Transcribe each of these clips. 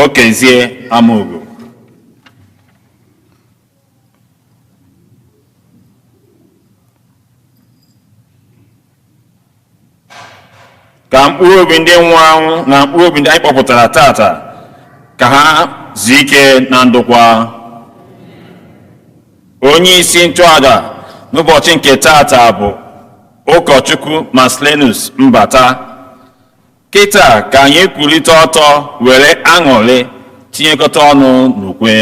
Okezie Amogo. Ka mkpụrụ obi ndị nwụrụ anwụ na mkpụrụ obi ndị anyị kpọpụtara tata ka ha zuo ike na ndokwa. Onye isi nchụaja n'ụbọchị nke tata bụ ụkọchukwu Marcellinus Mbata. Kịta ka anyị kwulite ọtọ were aṅụrị tinyekọta ọnụ n'ukwe.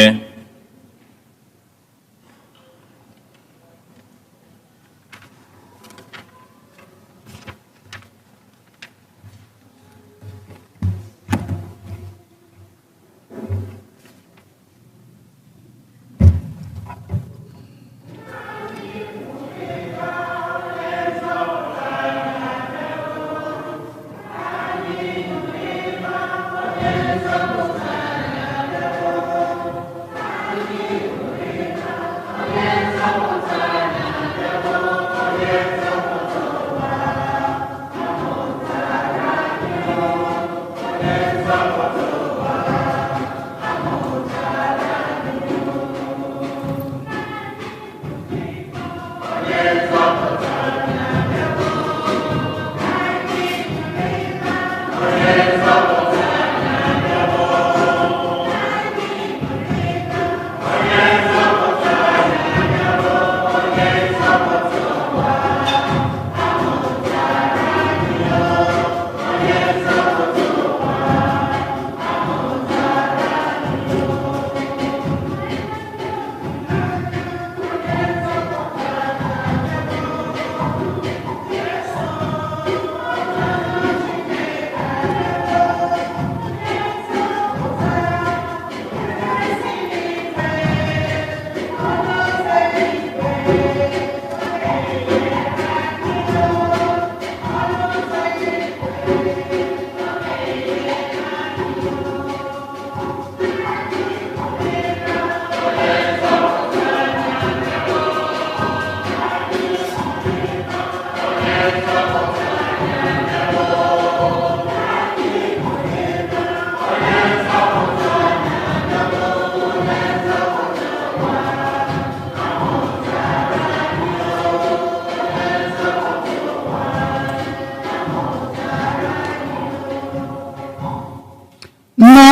Na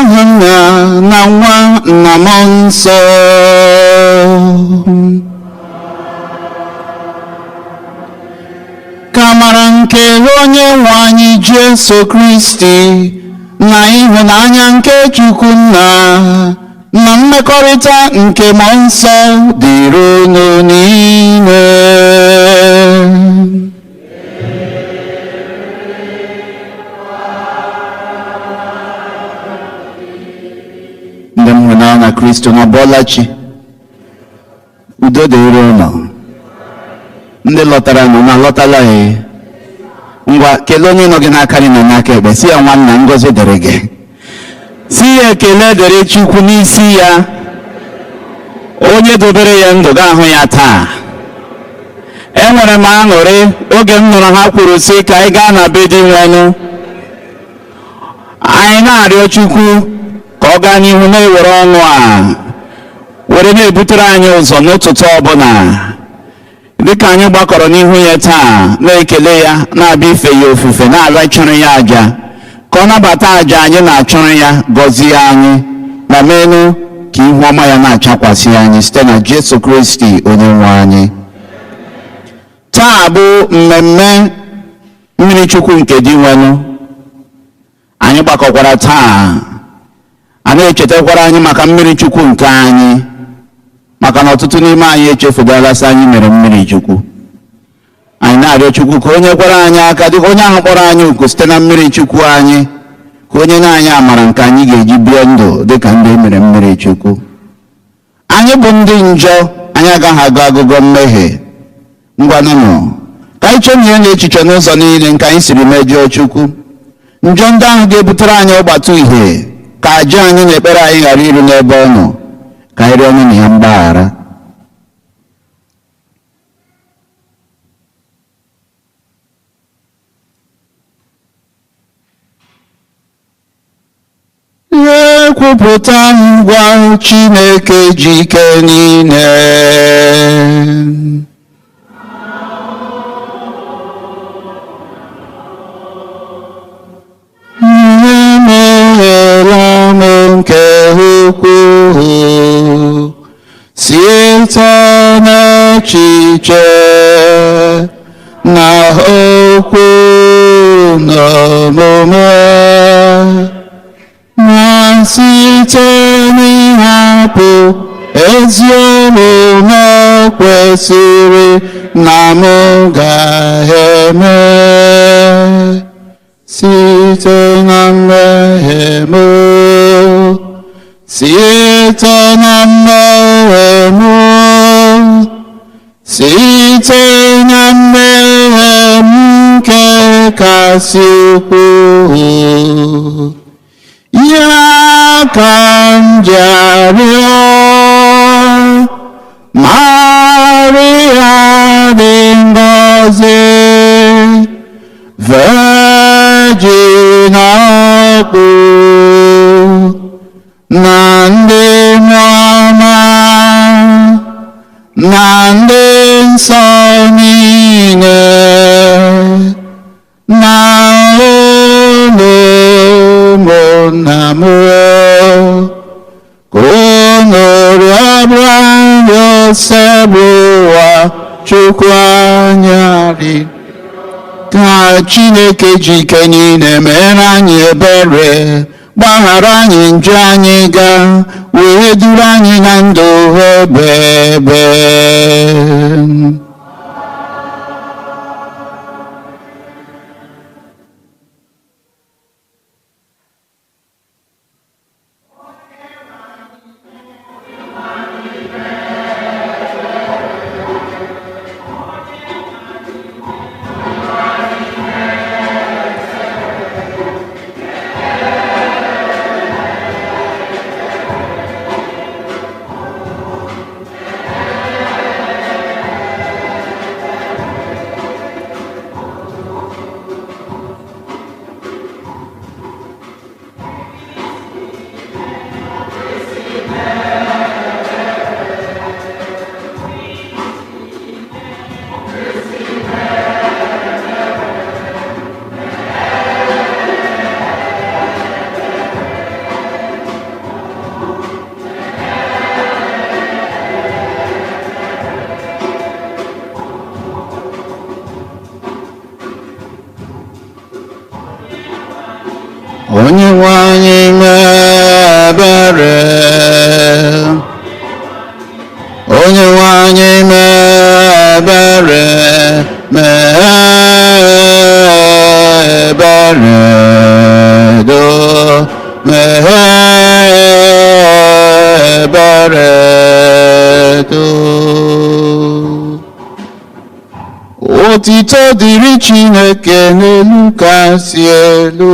nwa na mmụọ nsọ. Ka amara nke onye nwe anyị Jesu Kristi na ịhụnanya nke Chukwu Nna na mmekọrịta nke mmụọ nsọ dịrị unu niile. Ndị m hụrụ n'anya na Kristo na bọlachi, udo dịrị unu. Ndị lọtara nọ na lọtala ya. Ngwa kelee onye nọ gị n'aka nri na n'aka ekpe, si ya nwanna ngọzi dịrị gị, si ya ekele dịrị Chukwu n'isi ya, onye dobere ya ndụ ga-ahụ ya taa. Enwere m aṅụrị oge m nụrụ ha kwuru sị ka anyị gaa na be di nwenụ. Anyị na-arịọ Chukwu ka ọ gaa n'ihu na-ewere ọṅụ a were na-ebutere anyị ụzọ n'ụtụtụ ọbụla, dịka anyị gbakọrọ n'ihu ya taa na-ekele ya, na-abịa ife ya ofufe, na-arịọchụrụ ya àjà ka ọ nabata àjà anyị na-achụrụ ya, gọzie anyị ma meenụ ka ihu ọma ya na-achakwasị anyị site na Jesu Kristi onye nwe anyị. Taa bụ mmemme mmiri Chukwu nke di nwenụ. Anyị gbakọkwara taa, a na-echetakwara anyị maka mmiri Chukwu nke anyị, maka na ọtụtụ n'ime anyị echefudala sị anyị mere mmiri Chukwu. Anyị na-arịọ Chukwu ka onye kwere anyị aka dịka onye ahụ kpọrọ anyị oku site na mmiri Chukwu anyị, ka onye nye anyị amara nke anyị ga-eji bie ndụ dịka ndị mere mmiri Chukwu. Anyị bụ ndị njọ, anyị agaghị agụ agụgọ mmehie. Ngwanụnụ ka anyị chemie n'echiche n'ụzọ niile nke anyị siri mejọọ Chukwu. Njọ ndị ahụ ga-ebutere anyị ọgbata uhie, ka àjà anyị na ekpere anyị ghara iru n'ebe ọ nọ, ka anyị rịọ ọnụ ya mgbaghara. Ekwupụta ngwa Chineke ji ike niile. Emeghela m nke ukwuu site n'echiche na okwu na omume, na site n'ịhapụ ezi omume kwesịrị na m ga-eme. Site na mmehie m, site na mmehie m, site na mmehie m nke kasị ukwuu, ya ka m ji arịọ Maria dị ngọzi, Virgin ọkpụ na ndị mmụọ na ndị nsọ niile, na unu ụmụnna m, ka unu rịọbara Osebụụwa Chukwu anyị arị. Ka Chineke ji ike niile mere anyị ebere, gbaghara anyị njọ anyị ga, wee duru anyị na ndụ ebe ebe. Onye nwe anyị mee ebere. Onye nwe anyị mee ebere, mee ebere, do mee ebere, do. Otito dịrị Chineke n'elu kasị elu.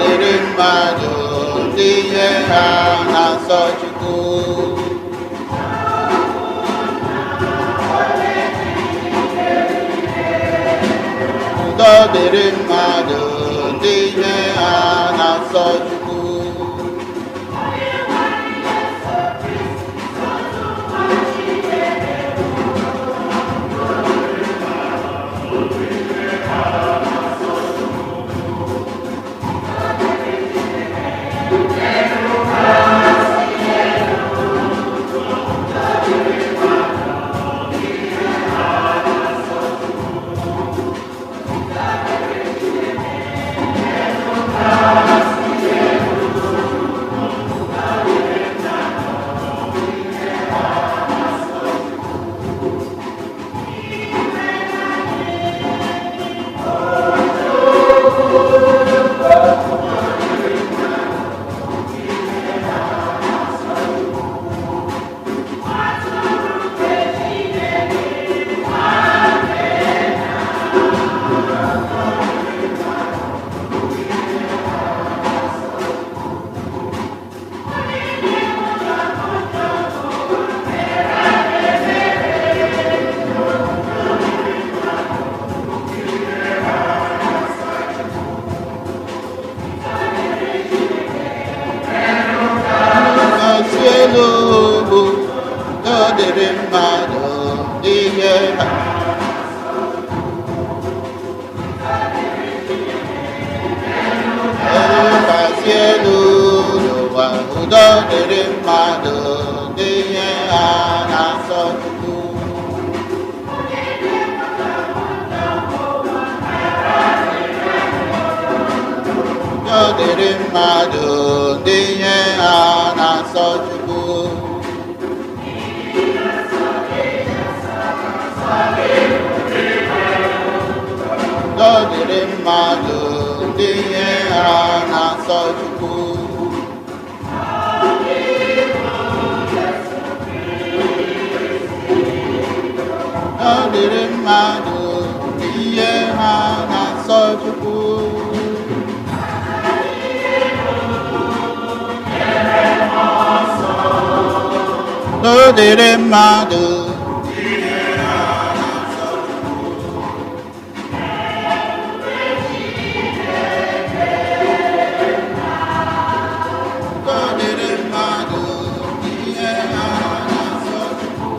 dịrị mmadụ ndị ihe ha na-asọ Chukwu. Udo dịrị mmadụ ndị ihe ha na-asọ Chukwu. Kasị elu ugwu, udo dịrị mmadụ ndị ihe ha. Elu kasị elu n'ụwa, udo dịrị mmadụ ndị ihe ha na-asọ Chukwu. Udo dịrị mmadụ ndị ihe ha na-asọ Chukwu. Udo dịrị mmadụ ndị ihe ha na-asọ Chukwu. Udo dịrị mmadụ ndị ihe ha na-asọ Chukwu. Udo dịrị mmadụ Udo dịrị mmadụ ihe ha na-asọ Chukwu.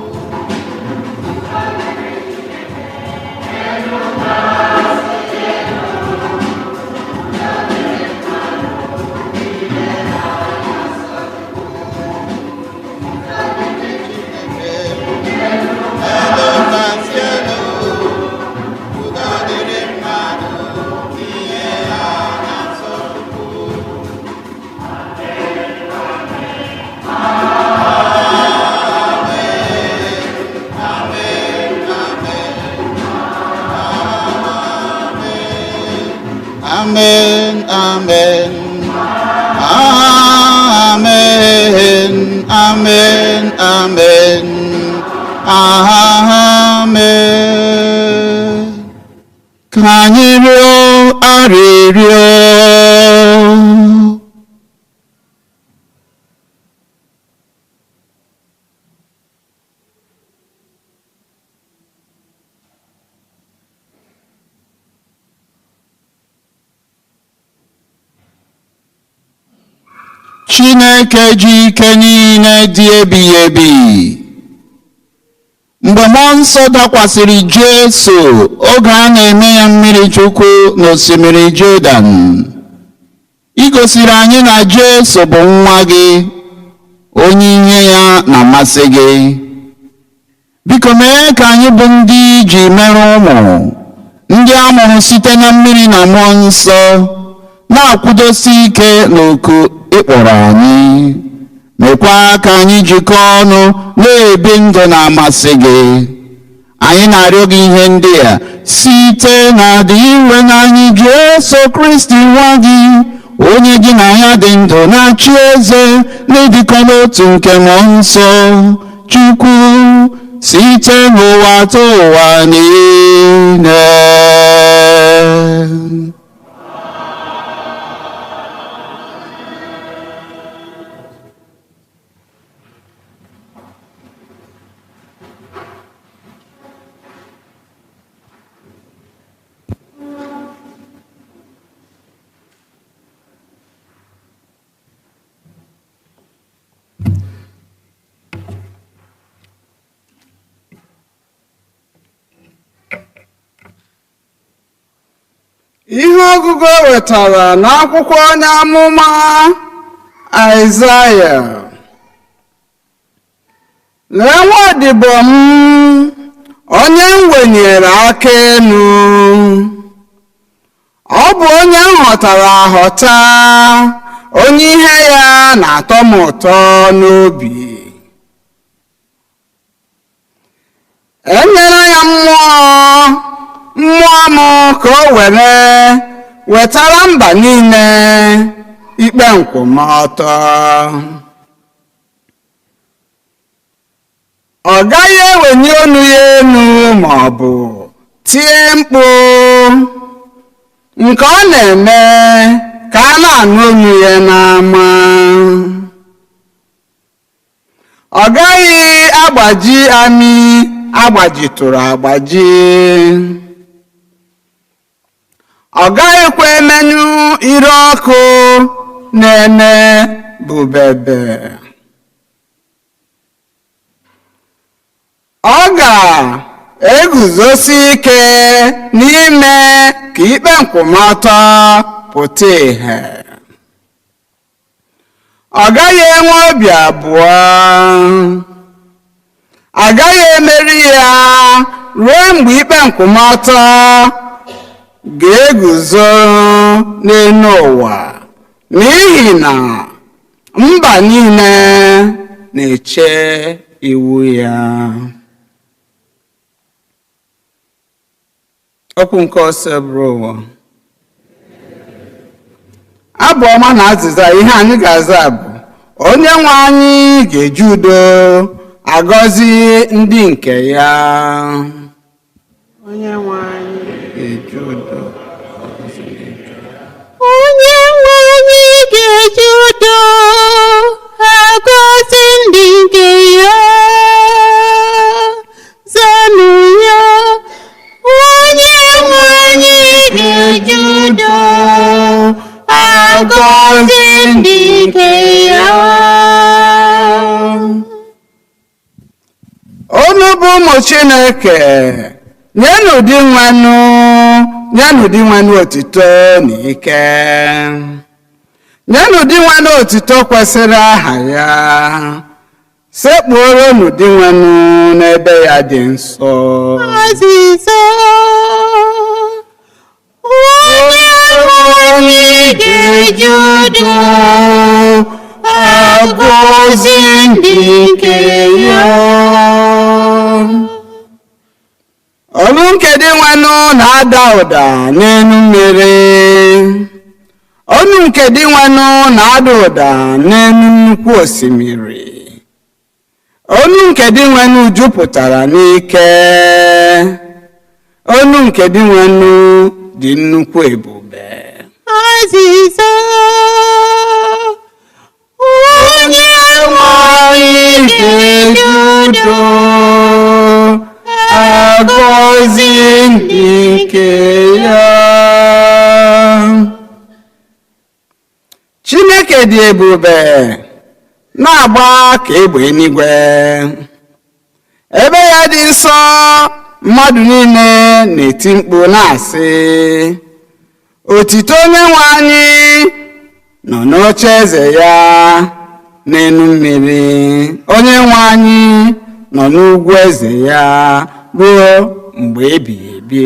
Elu kasị elu, udo dịrị mmadụ ihe ha na-asọ Chukwu. Amen, amen. Amen, amen, amen. Amen. Ka anyị rịọ arịrịọ. Chineke ji ike niile dị ebighị ebi, mgbe mmụọ nsọ dakwasịrị Jesu oge a na-eme ya mmiri Chukwu n'osimiri Jọdan, i gosiri anyị na Jesu bụ nwa gị, onye ihe ya na-amasị gị. Biko mee ka anyị bụ ndị iji mere ụmụ, ndị a mụrụ site na mmiri na mmụọ nsọ, na-akwụdosi ike n'oku ịkpọrọ anyị. Mekwa ka anyị jikọọ ọnụ na-ebi ndụ na-amasị gị. Anyị na-arịọ gị ihe ndị a site na dị iwe na anyị Jesu Kristi nwa gị, onye gị na ya dị ndụ na-achị eze n'ịdịkọ n'otu nke mmụọ nsọ Chukwu, site n'ụwa ta ụwa niile. Ihe ọgụgụ e wetara n'akwụkwọ onye amụma Aịzaya. Lee nwa odibo m, onye m wenyere aka elu. Ọ bụ onye m ghọtara aghọta, onye ihe ya na-atọ m ụtọ n'obi. Enyere ya mmụọ m ka o were wetara mba niile ikpe nkwụmọtọ. Ọ gaghị ewenye olu ya elu ma ọ bụ tie mkpu, nke ọ na-eme ka a na-anụ olu ya n'ama. Ọ gaghị agbaji amị agbajitụrụ agbaji. Ọ gaghịkwa emenyụ ire ọkụ na-eme bubebe. Ọ ga-eguzosi ike n'ime ka ikpe nkwụmọtọ pụta ìhè. Ọ gaghị enwe obi abụọ. Agaghị emeri ya ruo mgbe ikpe nkwụmọtọ ga-eguzo n'elu ụwa, n'ihi na mba niile na-eche iwu ya. Okwu nke ọsọ bụrụ ụwa. Abụ ọma na azịza ihe anyị ga-aza bụ: Onye nwe anyị ga-eji udo agọzi ndị nke ya. Onye nwe anyị ga-eji udo agọzi ndị nke ya. Onye nwe anyị ga-eji udo agọzi ndị nke ya. Zanụ ya. Onye nwe anyị ga-eji udo agọzi ndị nke ya. Unu bụ ụmụ Chineke, nyenụ Dinwenụ, nyenụ Dinwenụ otito na ike. Nyenụ Dinwenụ otito kwesịrị aha ya. Sekpuoronụ Dinwenụ n'ebe ya dị nsọ. Azịza. Onye nwe anyị ga-eji udo agọzi ndị nke ya. Olu nke Dinwenụ na-ada ụda n'elu mmiri. Olu nke Dinwenụ na-ada ụda n'elu nnukwu osimiri. Olu nke Dinwenụ jupụtara n'ike. Olu nke Dinwenụ dị nnukwu ebube. Azịza. Onye nwe anyị ga-eji udo agọzi ndị nke ya. Chineke dị ebube na-agba ka egbe eluigwe. Ebe ya dị nsọ, mmadụ niile na-eti mkpu na-asị, otito onye nwe anyị nọ n'oche eze ya n'elu mmiri. Onye nwe anyị nọ n'ugwu eze ya ruo mgbe ebighị ebi.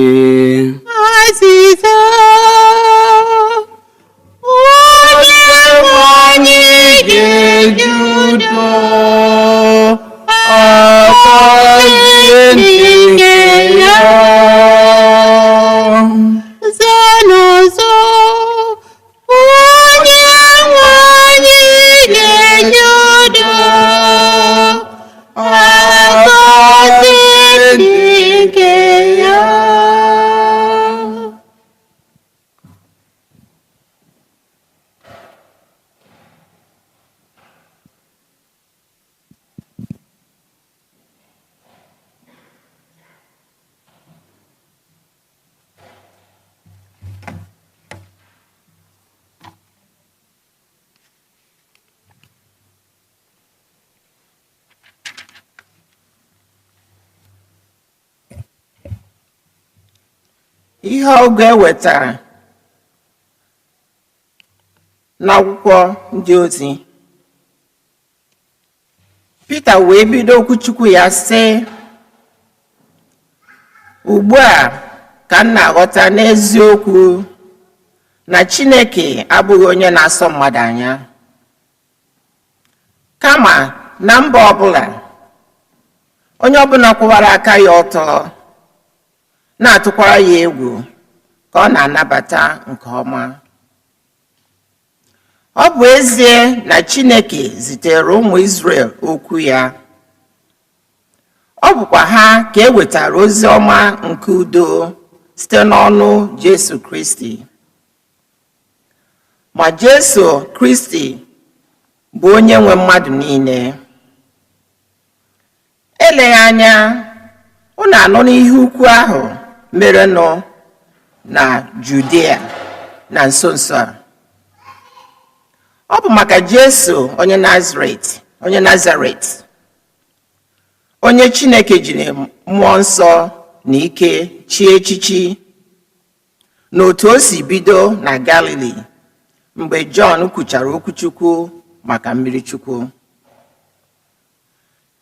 Azịza. Onye nwe anyị ga-eji udo agọzi ndị nke ya. Zanụ ọzọ. Onye nwe anyị ga-eji udo agọzi ndị nke ya. Ihe ọgụ e wetara N'akwụkwọ ndị ozi. Pita wee bido okwuchukwu ya sị, ugbu a ka m na-aghọta n'eziokwu na Chineke abụghị onye na-asọ mmadụ anya, kama na mba ọbụla onye ọbụla kwụwara aka ya ọtọ na-atụkwara ya egwu ka ọ na-anabata nke ọma. Ọ bụ ezie na Chineke zitere ụmụ Izrel okwu ya, ọ bụkwa ha ka e wetara ozi ọma nke udo site n'ọnụ Jesu Kristi. Ma Jesu Kristi bụ onye nwe mmadụ niile. Eleghị anya unu anụ n'ihe ukwu ahụ merenụ na Judia na nso nso a. Ọ bụ maka Jesu onye Nazaret, onye Chineke jiri mmụọ nsọ na ike chie echichi, na otu o si bido na Galili mgbe Jọn kwuchara okwuchukwu maka mmiri Chukwu.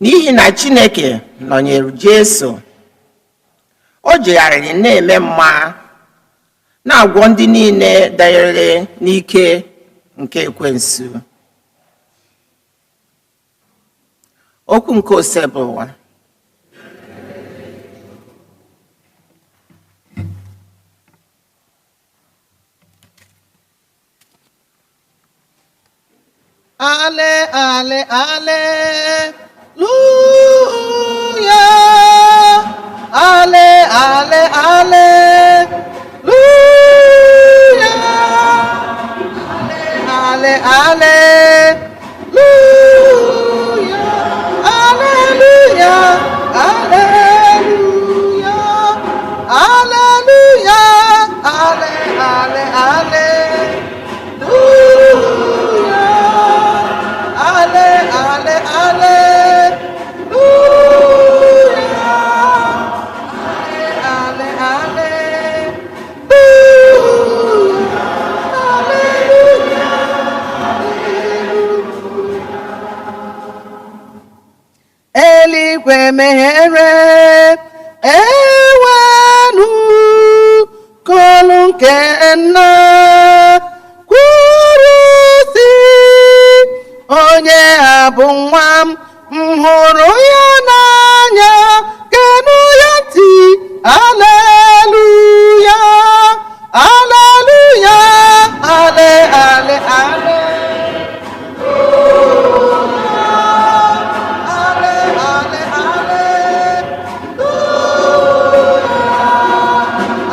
N'ihi na Chineke nọnyere Jesu, o jegharịrị na-eme mma, na-agwọ ndị niile danyere n'ike nke ekwensu. Okwu nke Osebụwa. Ale, ale, aleluya. Ale, ale, aleluya. Ale, ale, aleluya. Aleluya, aleluya. Aleluya, ale, ale, aleluya. Ale, ale, aleluya. Ale, ale, aleluya. Aleluya. Eluigwe meghere, ewenu kolu nke nna kwuru sị, onye a bụ nwa m, m hụrụ ya n'anya, geenụ ya ntị. Aleluya, aleluya, ale, ale, ale. Ale, ale, aleluya.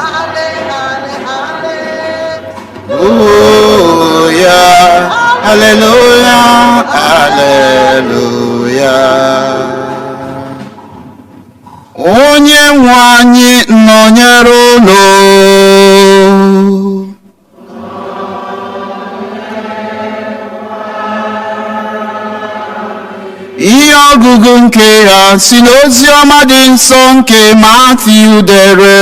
Ale, ale, Hallelujah, hallelujah, hallelujah. Onye nwe anyị nọnyere unu. Ihe ọgụgụ nke ya si n'ozi ọma dị nsọ nke Matiu dere.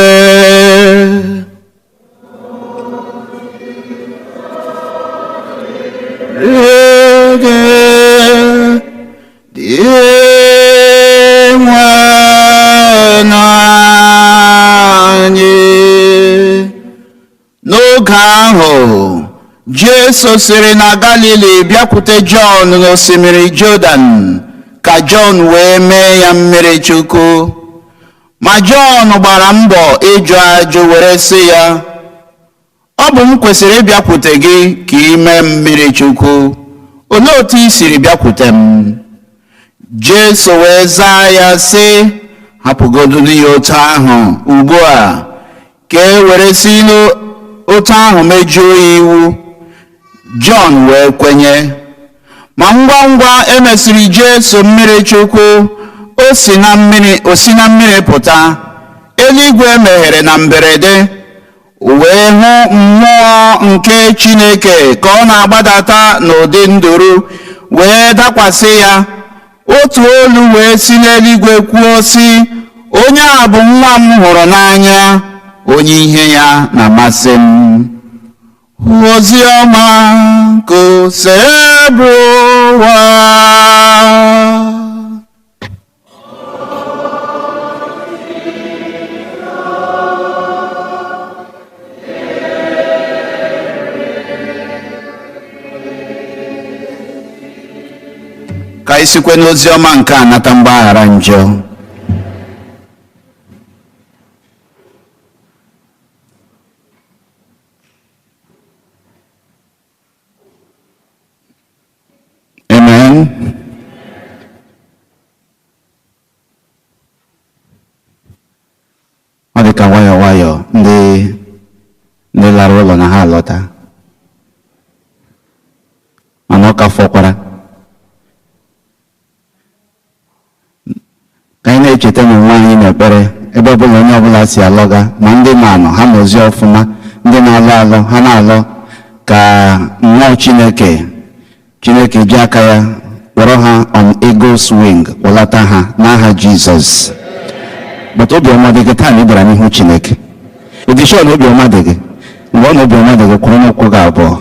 Ede dị nwe anyị. N'oge ahụ, Jesu siri na Galili bịakwute Jọn n'osimiri Jọdan ka Jọn wee mee ya mmiri Chukwu. Ma Jọn gbara mbọ ịjụ ajụ were sị ya, ọ bụ m kwesịrị ịbịakwute gị ka ị mee mmiri Chukwu. Olee otu ị siri bịakwute m? Jesu wee zaa ya sị, hapụgodu ya otu ahụ ugbu a, ka e were si n'otu ahụ mejuo ya iwu. Jọn wee kwenye. Ma ngwa ngwa e mesịrị Jesu mmiri Chukwu, o si na mmiri pụta. Eluigwe meghere na mberede, o wee hụ mmụọ nke Chineke ka ọ na-agbadata n'ụdị nduru wee dakwasị ya. Otu olu wee si n'eluigwe kwuo sị, onye a bụ nwa m hụrụ n'anya, onye ihe ya na-amasị m. Ozi ọma nke Osebụrụwa. Ka anyị sikwe n'ozi ọma nke a nata mgbaghara njọ. Amen. Ọ dị ka nwayọọ nwayọọ ndị lara ụlọ na ha alọta, mana ọ ka fọkwara ka anyị na-echeta na onwe anyị n'ekpere ebe ọbụla onye ọbụla si alọga, ma ndị na-anọ ha nọzie ọfụma, ndị na-alọ alọ ha na-alọ, ka mmụọ Chineke ji aka ya kpọrọ ha on eagle's wing kpọlata ha n'aha Jizọs. But obiọma dị gị taa na ị bịara n'ihu Chineke. Ịdị sure na obiọma dị gị? Mgbe ọ na obiọma dị gị, kwụrụ n'ụkwụ gị abụọ.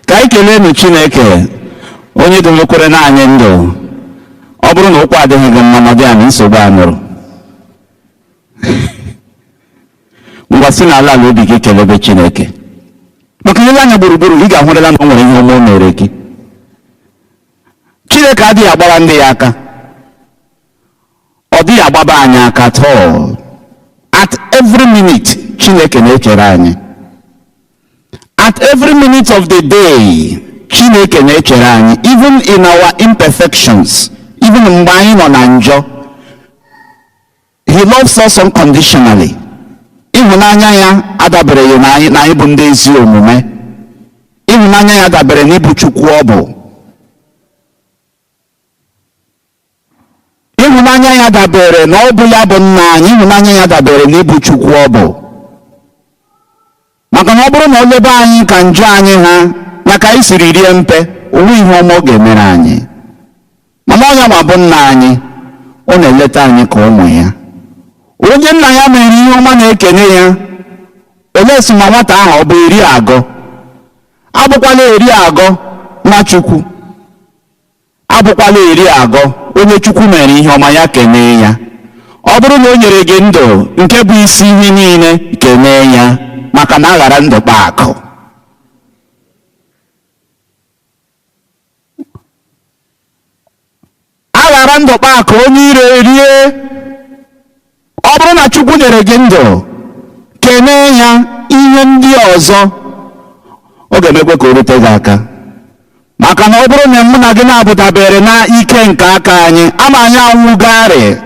Ka anyị kelee Chineke onye dobekwere na anyị ndụ. Ọ bụrụ na ụkwụ adịghị gị mma, nọdụ ya na nsogbu a nụrụ. Ngwa, si n'ala ala obi gị kelebe Chineke, maka ile anya gburugburu ị ga-ahụrịla na o nwere ihe ọma o mere gị. Chineke adịghị agbara ndị ya aka, ọ dịghị agbaba anyị aka at all. At every minute, Chineke na-echere anyị. At every minute of the day, Chineke na-echere anyị, even in our imperfections, even mgbe anyị nọ na njọ. He loves us unconditionally. Ịhụnanya ya adabereghị na anyị bụ ndị ezi omume. Ịhụnanya ya dabere n'ịbụ Chukwu ọ bụ. Ịhụnanya ya dabere na ọ bụ ya bụ nna anyị. Ịhụnanya ya dabere n'ịbụ Chukwu ọ bụ, maka na ọ bụrụ na o lebe anyị ka njọ anyị ha na ka anyị siri rie mpe, onwe ihe ọma ọ ga-emere anyị. Mana ọ ya nwa bụ nna anyị, ọ na-eleta anyị ka ụmụ ya. Onye nna ya mere ihe ọma na-ekene ya. Olee si ma nwata ahụ ọ bụ eri agọ? Abụkwala eri agọ nwa Chukwu, abụkwala eri agọ. Onye Chukwu mere ihe ọma, ya kenee ya. Ọ bụrụ na o nyere gị ndụ, nke bụ isi ihe niile, kenee ya, maka na aghara ndụ kpa akụ. Aghara ndụ kpa akụ, onye ire rie. Ọ bụrụ na Chukwu nyere gị ndụ, kenee ya. Ihe ndị ọzọ ọ ga-emekwe ka o rute gị aka, maka na ọ bụrụ na mụ na gị na-abụdabere na ike nke aka anyị, ama anyị anwụgharị.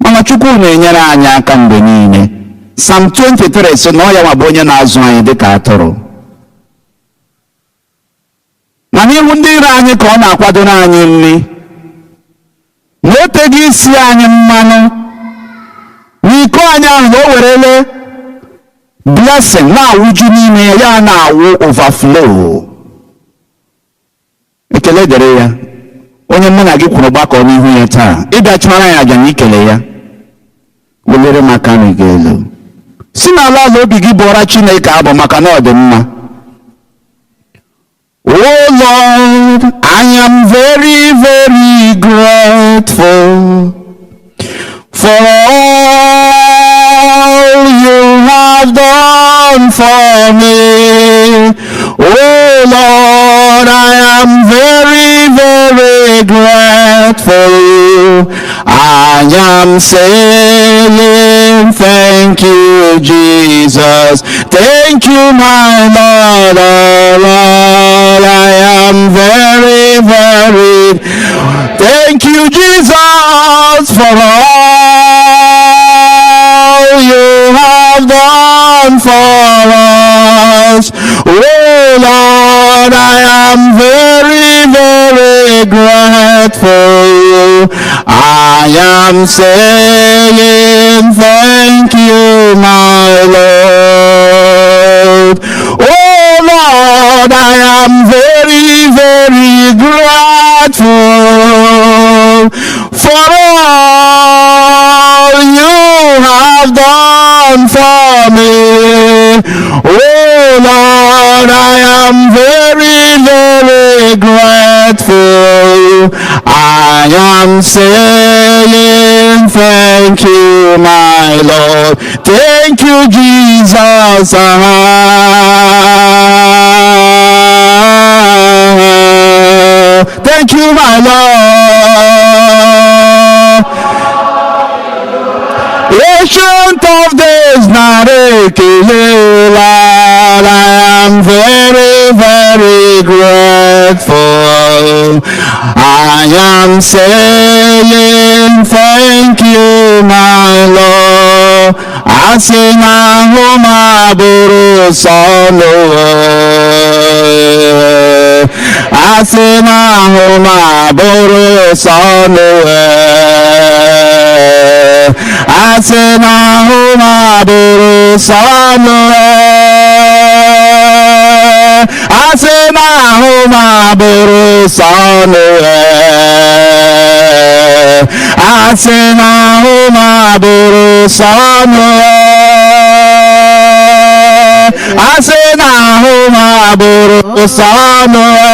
Mana Chukwu na-enyere anyị aka mgbe niile. Psalm 23 sị na ọ ya nwa bụ onye na-azụ anyị dịka atụrụ, na n'ihu ndị iro anyị ka ọ na-akwadoro anyị nri, na o teghị isi anyị mmanụ, n'iko anyị ahụ na o werele blessing na-awụju n'ime ya, ya na-awụ overflow. Ekele dịrị ya, onye mụ na gị kwuru gbakọ n'ihu ya taa ịbịa chụọrọ ya aja na ikele ya. Welere m aka nri gị elu, si n'ala ala obi gị bụọra Chineke abụ, maka na ọ dị mma. Oh Lord, I am very, very grateful for all you have done for me. Oh Lord, I am very, very grateful. I am saying thank you, Jesus. Thank you, my Lord. Oh Lord, I am very, very. Thank you, Jesus, for all you have done for us. Oh Lord, I am very, very grateful. I am saying thank you, my Lord. Oh Lord, I am very, very grateful for all you have done for me. Oh Lord, I am very, very grateful. I am saying thank you, my Lord. Thank you, Jesus. Ah, thank you, my Lord. Ancient of Days, nara ekele. Lord, I am very, very grateful. I am saying thank you, my Lord. Asị na ahụ m abụrụ sọ n'ụwa. Asị na ahụ m abụrụ sọ n'ụwa. Asị na ahụ m abụrụ sọ n'ụwa. Asị na ahụ m abụrụ sọ n'ụwa. Asị na ahụ m abụrụ sọ n'ụwa. Asị na ahụ m abụrụ sọ n'ụwa.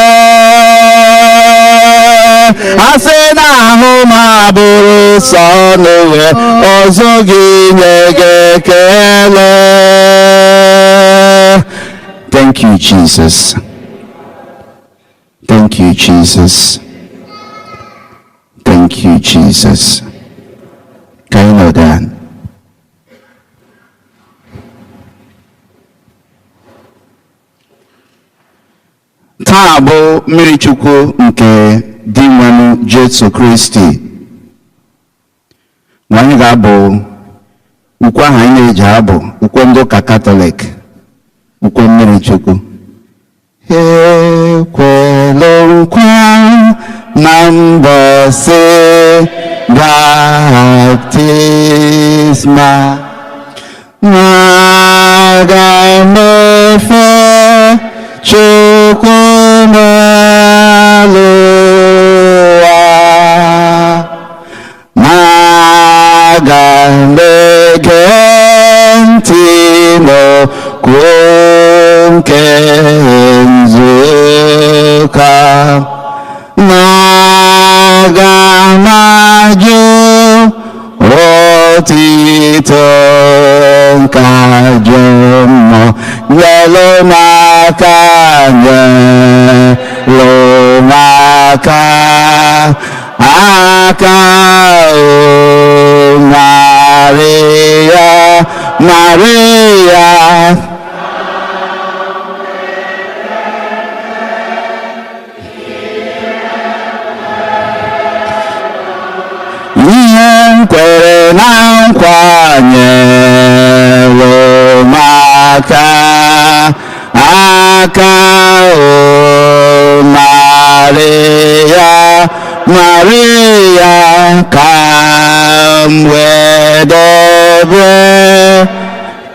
Asị na ahụ m abụrụ sọ n'ụwa. Ọzọ gị nye gị ekele. Thank you, Jesus. Thank you, Jesus. Thank you, Jesus. Ka anyị nọdụ ala. Taa bụ mmiri Chukwu nke Dinwenụ Jesu Kristi. Mgbe anyị ga-abụ ukwe ahụ anyị na-eji abụ, ukwe ndị ụka Katọlik, ukwe mmiri Chukwu. Ekwela nkwa na mbọsị baptisma na aga m efe Chukwu n'elu ụwa, na aga m ege ntị n'okwu nke nzukọ, na aga m ajụ otito nke ajọ mmụọ. Nyelụ m aka, nyelụ m aka, aka o Maria, Maria. Ihe m kwere na nkwa, nyelụ m aka, aka o Maria, Maria, ka m wee debe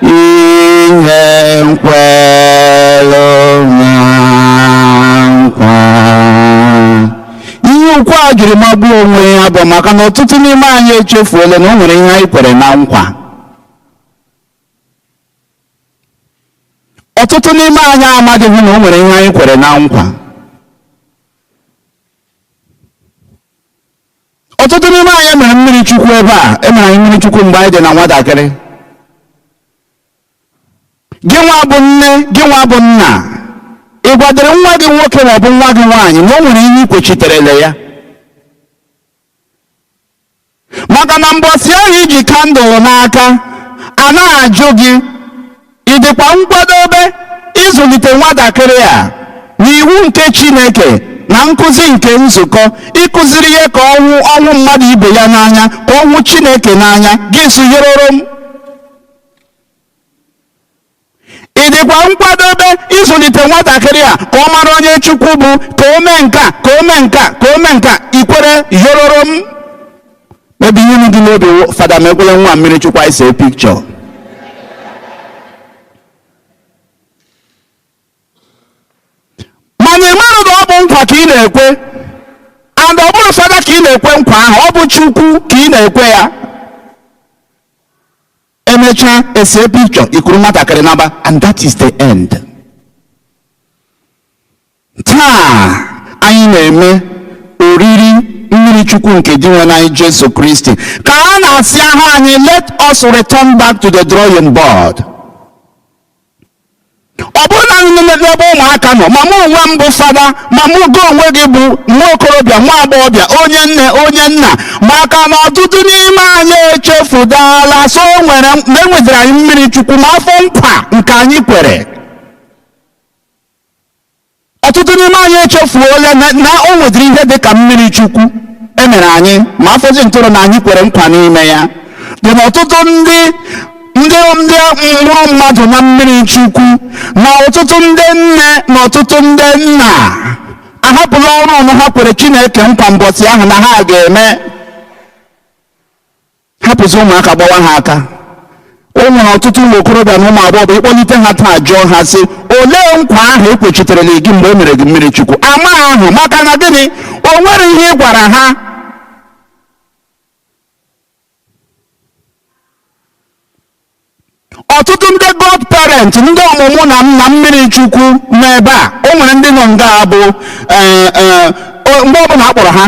ihe m kwere na nkwa. Ihe ukwu a jiri magbuo onwe ya bụ maka na ọtụtụ n'ime anyị echefuola na o nwere ihe anyị kwere na nkwa. Ọtụtụ n'ime anyị amadịghị na o nwere ihe anyị kwere na nkwa. Ọtụtụ n'ime anyị mere mmiri Chukwu ebe a, emere anyị mmiri Chukwu mgbe anyị dị na nwatakịrị. Gị nwa bụ nne, gị nwa bụ nna, ị gwadoro nwa gị nwoke ma ọ bụ nwa gị nwaanyị na o nwere ihe ikwechiterele ya? Maka na mbọsị ahụ iji candle n'aka a na-ajụ gị, ị dịkwa nkwadobe ịzụlite nwatakịrị a n'iwu nke Chineke na nkụzi nke nzukọ, ịkụziri ya ka ọnwụ ọnwụ mmadụ ibe ya n'anya, ka ọnwụ Chineke n'anya? Gị sụnyeroro m. Ị dịkwa nkwadobe ịzụlite nwatakịrị a ka ọ mara onye Chukwu bụ, ka o mee nka, ka o mee nka, ka o mee nka? Ikwere yororo m. Ebe ihe dị n'obi, Fada mekwele nwa mmiri Chukwu, anyị see picture. Mana ị marụ na ọ bụ nkwa ka ị na-ekwe, and ọ bụrụ Fada ka ị na-ekwe nkwa ahụ, ọ bụ Chukwu ka ị na-ekwe ya. Emechaa, ese picture, ikuru nwatakịrị naba, and that is the end. Taa anyị na-eme oriri mmiri Chukwu nke Dinwenụ anyị Jesu Kristi, ka a na-asị ahụ anyị, let us return back to the drawing board. Ọ bụrụ na anyị n'ebe ụmụaka nọ, ma mụ onwe m bụ fada, ma mụ gị onwe gị bụ nwa okorobịa, nwa agbọghọbịa, onye nne, onye nna, maka na ọtụtụ n'ime anyị echefudala. So o nwere na enwetara anyị mmiri Chukwu, ma afọ nkwa nke anyị kwere, ọtụtụ n'ime anyị echefuola na o nwetara ihe dị ka mmiri Chukwu emere anyị, ma afọzi ntụrụ na anyị kwere nkwa n'ime ya dị na ọtụtụ ndị mụrụ mmadụ na mmiri Chukwu, na ọtụtụ ndị nne na ọtụtụ ndị nna ahapụla ọrụ ọnụ ha kwere Chineke nkwa mbọsị ahụ na ha ga-eme, hapụzi ụmụaka gbawa ha aka. O nwere ọtụtụ ụmụ okorobịa na ụmụ agbọghọ, ịkpọlite ha taa jụọ ha sị, olee nkwa ahụ e kwechitere gị mgbe e mere gị mmiri Chukwu? Ama ahụ, maka na gịnị? O nwere ihe ị gwara ha. Ọtụtụ ndị god parent, ndị ọmụmụ na nna mmiri Chukwu n'ebe a, o nwere ndị nọ nga bụ mgbe ọbụla a kpọrọ ha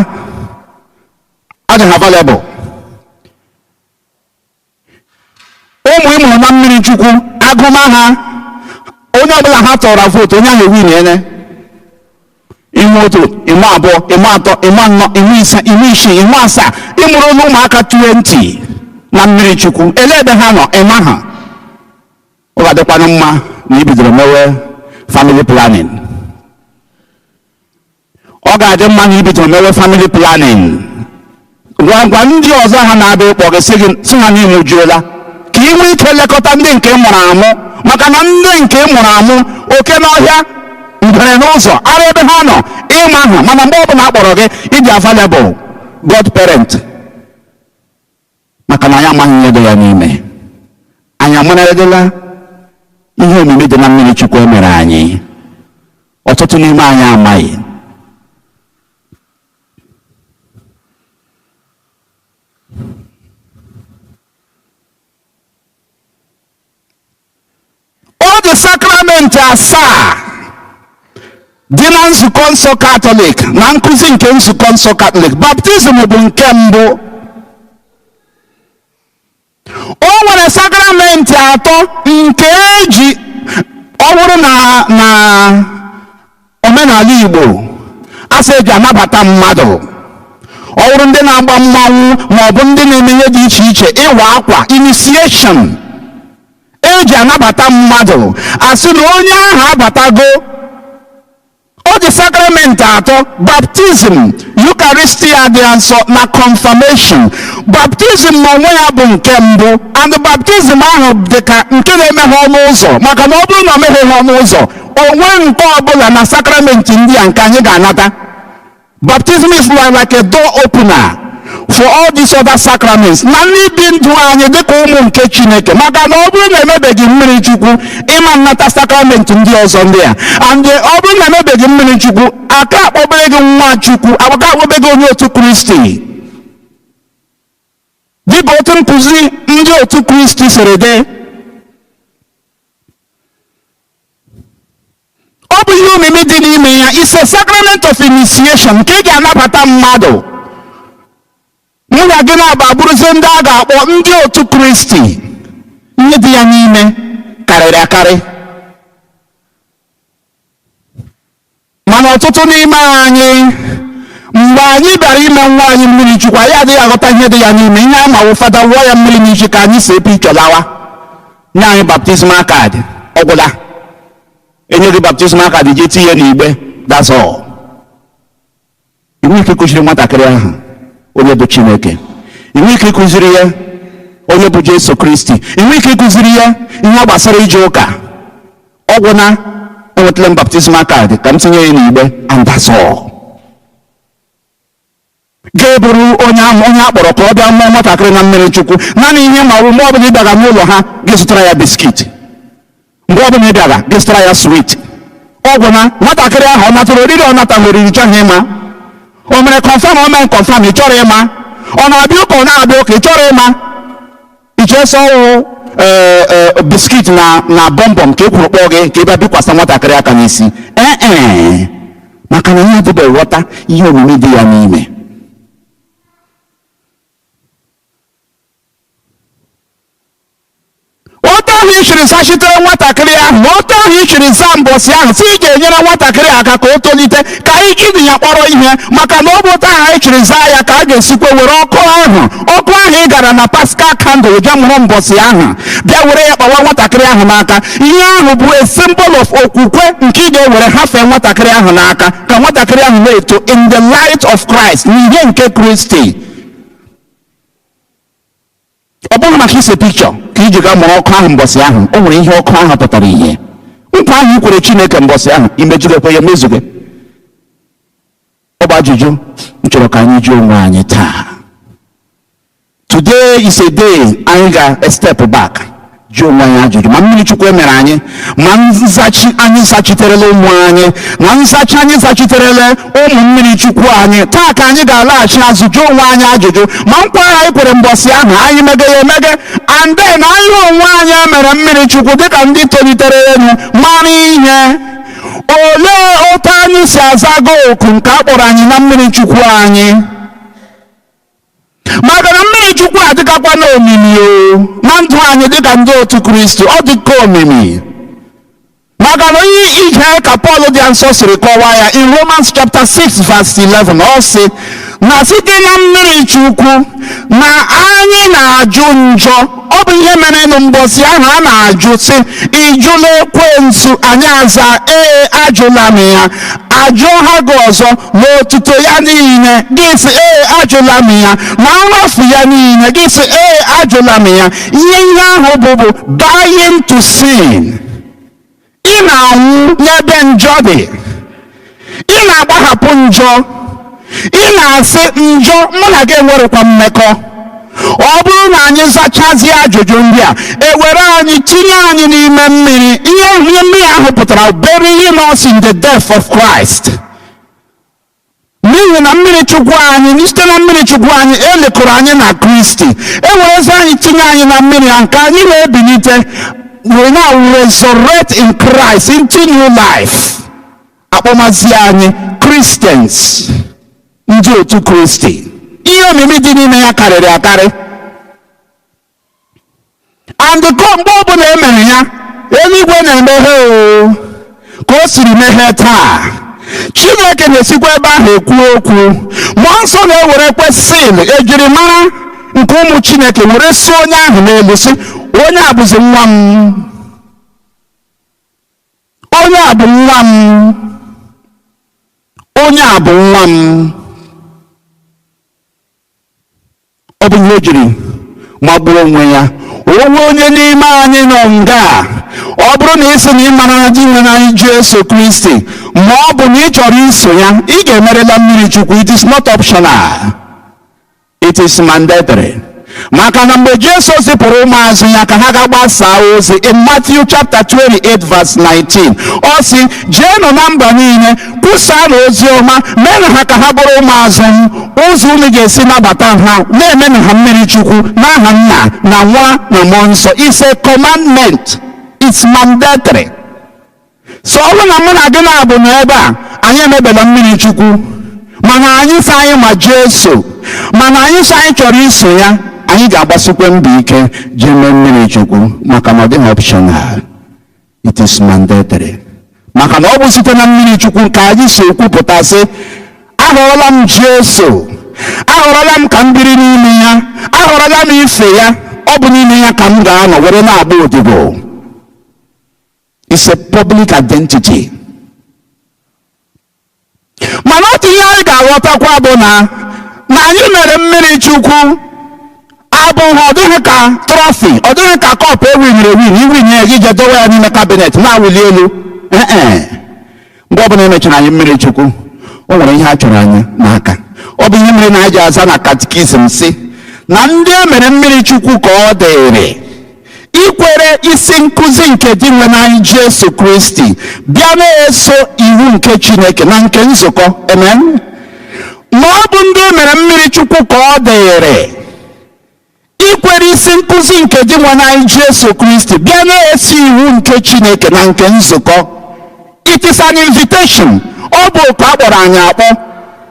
adịghị available. Ụmụ ị mụrụ na mmiri Chukwu, agụma ha, onye ọbụla ha tọrọ vootu, onye ahụ ewin ime otu, ime abụọ, ime atọ, ime anọ, ime ise, ime isii, ime asaa, ịmụrụ ụlọ ụmụaka 20 na mmiri Chukwu, elee ebe ha nọ? Ịma ha. Ọ ga-adịkwanụ mma na i bidoro mewe family planning. Ọ ga-adị mma na i bidoro mewe family planning. Ngwa ngwa ndị ọzọ ha na-abịa ịkpọ gị, sị gị sị ha na ịmụjuola, ka ị nwee ike lekọta ndị nke ị mụrụ amụ, maka na ndị nke ị mụrụ amụ, oke n'ọhịa, ngwere n'ụzọ, ara ebe ha nọ ịma ha. Mana mgbe ọbụla a kpọrọ gị, ịdị available, god parent, maka na anyị amaghị ihe dị ya n'ime. Anyị amarịdịla ihe omimi dị na mmiri Chukwu e mere anyị. Ọtụtụ n'ime anyị amaghị. Ọ dị sakramenti asaa dị na nzukọ nsọ Katọlik, na nkụzi nke nzukọ nsọ Katọlik. Baptizim bụ nke mbụ. O nwere sakramenti atọ nke eji ọ bụrụ na omenala Igbo asị eji anabata mmadụ, ọ bụrụ ndị na-agba mmanwụ ma ọ bụ ndị na-eme ihe dị iche iche, ịwa akwa, initiation eji anabata mmadụ, asị na onye ahụ abatago. Ọ dị sakramenti atọ: baptizim, eucharistia dị nsọ, na confirmation. Baptizim n'onwe ya bụ nke mbụ, and baptizim ahụ dị ka nke na-emeghe ọnụ ụzọ, maka na ọ bụrụ na o megheghị ọnụ ụzọ, onwe nke ọbụla na sakramenti ndị a nke anyị ga-anata. Baptism is like a door opener for all these other sacraments na ndị bi ndụ anyị dịka ụmụ nke Chineke, maka na ọ bụrụ na emebeghị mmiri Chukwu, ịma nnata sakramenti ndị ọzọ ndị a. And ọ bụrụ na emebeghị mmiri Chukwu, aka akpọbere gị nwa Chukwu, aka akpọbe gị onye otu Kristi, dịka otu nkụzi ndị otu Kristi siri dị. Ọ bụ ihe omimi dị n'ime ya. It's a sacrament of initiation nke ị ga-anabata mmadụ. Mụ na gị na-aba abụrụzie ndị a ga-akpọ ndị otu Kristi. Ihe dị ya n'ime karịrị akarị, mana ọtụtụ n'ime anyị, mgbe anyị bịara ime nwa anyị mmiri Chukwu, anyị adịghị aghọta ihe dị ya n'ime. Ihe ama wụ fada wụọ ya mmiri n'isi ka anyị si picture lawa, nye anyị baptismal card, ọgwụla. Enye gị baptismal card, jee tinye n'igbe, that's all. Inwe ike ịkụziri nwatakịrị ahụ onye bụ Chineke, inwe ike ịkụziri ya onye bụ Jesu Kristi, inwe ike ịkụziri ya ihe gbasara ije ụka. Ọgwụ na enwetala m baptismal card ka m tinye ya n'igbe, and that's all. Ga-eburu onye ahụ, onye akpọrọ ka ọ bịa mụọ nwatakịrị na mmiri Chukwu, naanị ihe ma ọ bụ mgbe ọbụla ị bịara n'ụlọ ha, gị zụtara ya biscuit, mgbe ọbụla ị bịara, gị zụtara ya sweet. Ọgwụ na nwatakịrị ahụ, ọ natara oriri, ọ nataghị oriri, chọghị ịma. O mere confirm, o mee confirm, ị chọrọ ịma. Ọ na-abịa ụka, ọ na-abịa ụka, ị chọrọ ịma. Ichesa ọwụ Biscuit na bonbon ka e kwuru kpọọ gị ka ị bịa bikwasa nwatakịrị aka n'isi. Ee, maka na ihe adịbeghị ghọta ihe omimi dị ya n'ime. Otu ahụ i siri zachitere nwatakịrị ahụ, ma otu ahụ i siri zaa mbọsị ahụ sị ị ga-enyere nwatakịrị aka ka o tolite, ka anyị jiri ya kpọrọ ihe, maka na ọ bụ otu ahụ anyị chiri zaa ya ka a ga-esikwa were ọkụ ahụ, ọkụ ahụ ị gara na Paschal candle jee mụrụ mbọsị ahụ, bịa were ya kpawa nwatakịrị ahụ n'aka. Ihe ahụ bụ a symbol of okwukwe nke ị ga-ewere hafee nwatakịrị ahụ n'aka, ka nwatakịrị ahụ na-eto in the light of Christ, n'ihe nke Kristi. Ọ bụghị maka ise pikchọ ka iji gaa mụrụ ọkụ ahụ mbọsị ahụ. O nwere ihe ọkụ ahụ pụtara, ihe nkwa ahụ i kwere Chineke mbọsị ahụ, imejugekwe ya, mezuge. Ọ bụ ajụjụ m chọrọ ka anyị jụọ onwe anyị taa. Today is a day anyị ga-step back, jụọ onwe anyị ajụjụ, ma mmiri Chukwu emere anyị, ma nzachi anyị zachiterela ụmụ anyị, na nzachi anyị zachiterela ụmụ mmiri Chukwu anyị. Taa ka anyị ga-alaghachi azụ jụọ onwe anyị ajụjụ, ma nkwa ahụ anyị kwere mbọsị ahụ, anyị mege ya emege, and then anyị onwe anyị emere mmiri Chukwu dịka ndị tolitere elu mara ihe. Olee otu anyị si azago oku nke a kpọrọ anyị na mmiri Chukwu anyị? Maka na mmiri Chukwu adịkakwa n'omimi o na ndụ anyị dịka ndị otu Kristi. Ọ dịka omimi, maka na onye ije ka Pọl dị nsọ siri kọwaa ya in Romans chapter 6 verse 11, ọ sị na site na mmiri Chukwu na anyị na-ajụ njọ. Ọ bụ ihe mere nụ mbọsị ahụ a na-ajụ sị, "Ịjụla ekwensu?" Anyị aza, "Ee, ajụla m ya." Ajụọ ha gị ọzọ, "N'otuto ya niile?" Gị sị, "Ee, ajụla m ya." Na nrafu ya niile? Gị sị, "Ee, ajụla m ya." Ihe ahụ bụ dying to sin. Ị na-anwụ n'ebe njọ dị, ị na-agbahapụ njọ, ị na-asị njọ, mụ na gị enwerekwa mmekọ. Ọ bụrụ na anyị zachazie ajụjụ ndị a, ewere anyị tinye anyị n'ime mmiri, ihe mmiri ahụ pụtara burying us in the death of Christ, n'ihi na mmiri Chukwu anyị, site na mmiri Chukwu anyị, elekọrọ anyị na Kristi. Ewerezi anyị tinye anyị na mmiri ahụ ka anyị wee bilite, we now resurrect in Christ into new life. Akpọmazi anyị Christians, ndị otu Kristi. Ihe omimi dị n'ime ya karịrị akarị. And ko mgbe ọbụla e mere ya, eluigwe na-emeghe o ka o siri meghee taa. Chineke na-esikwa ebe ahụ ekwu okwu. Mmụọ Nsọ na-ewerekwe seal ejirimara nke ụmụ Chineke were si onye ahụ n'elu, si onye a bụzi nwa m, onye a bụ nwa m, onye a bụ nwa m. Ọ bụ ihe o jiri magbuo onwe ya. Onwe onye n'ime anyị nọ nga a, ọ bụrụ na ị sị na ị mara na di nwere anyị Jesu Kristi, ma ọ bụ na ị chọrọ iso ya, ị ga-emerela mmiri Chukwu. It is not optional, it is mandatory. Maka na mgbe Jesu zipụrụ ụmụazụ ya ka ha ga gbasaa ozi, in Matthew chapter 28 verse 19, ọ sị, "Jeenụ na mba niile, kwusaa na ozi ọma, meenụ ha ka ha bụrụ ụmụazụ m. Ụzọ unu ga-esi nabata ha, na-emenụ ha mmiri Chukwu n'aha Nna na Nwa na Mmụọ Nsọ." It's a commandment, it's mandatory. So ọ bụrụ na mụ na gị na-abụ n'ebe a, anyị emebela mmiri Chukwu, mana anyị sị anyị ma Jesu, mana anyị sị anyị chọrọ iso ya, anyị ga-agbasikwa mbọ ike jee mee mmiri Chukwu, maka na ọ dịghị optional, it is mandatory. Maka na ọ bụ site na mmiri Chukwu ka anyị si ekwupụta sị, "Ahọrọla m Jesu, ahọrọla m ka m biri n'ime ya, ahọrọla m ife ya, ọ bụ n'ime ya ka m ga-anọ were na-agba odibo." It's a public identity. Mana otu ihe anyị ga-aghọtakwa bụ na anyị mere mmiri Chukwu abụghị, ọ dịghị ka trophy, ọ dịghị ka cup ewinyere ewin, iwinye ya, ije dowe ya n'ime cabinet na-awụli elu. Ee, mgbe ọbụla emechara anyị mmiri Chukwu, o nwere ihe a chọrọ anyị n'aka. Ọ bụ ihe mere na anyị ji aza na catechism si na ndị e mere mmiri Chukwu ka ọ dịrị ikwere isi nkụzi nke di nwe anyị Jesu Kristi, bịa na-eso iwu nke Chineke na nke nzukọ. Amen. Ma ọ bụ ndị e mere mmiri Chukwu ka ọ dịrị Ikwere isi nkụzi nke Dinwenụ anyị Jesu Kristi, bịa na-esi iwu nke Chineke na nke nzukọ. It is an invitation. Ọ bụ oku a kpọrọ anyị akpọ.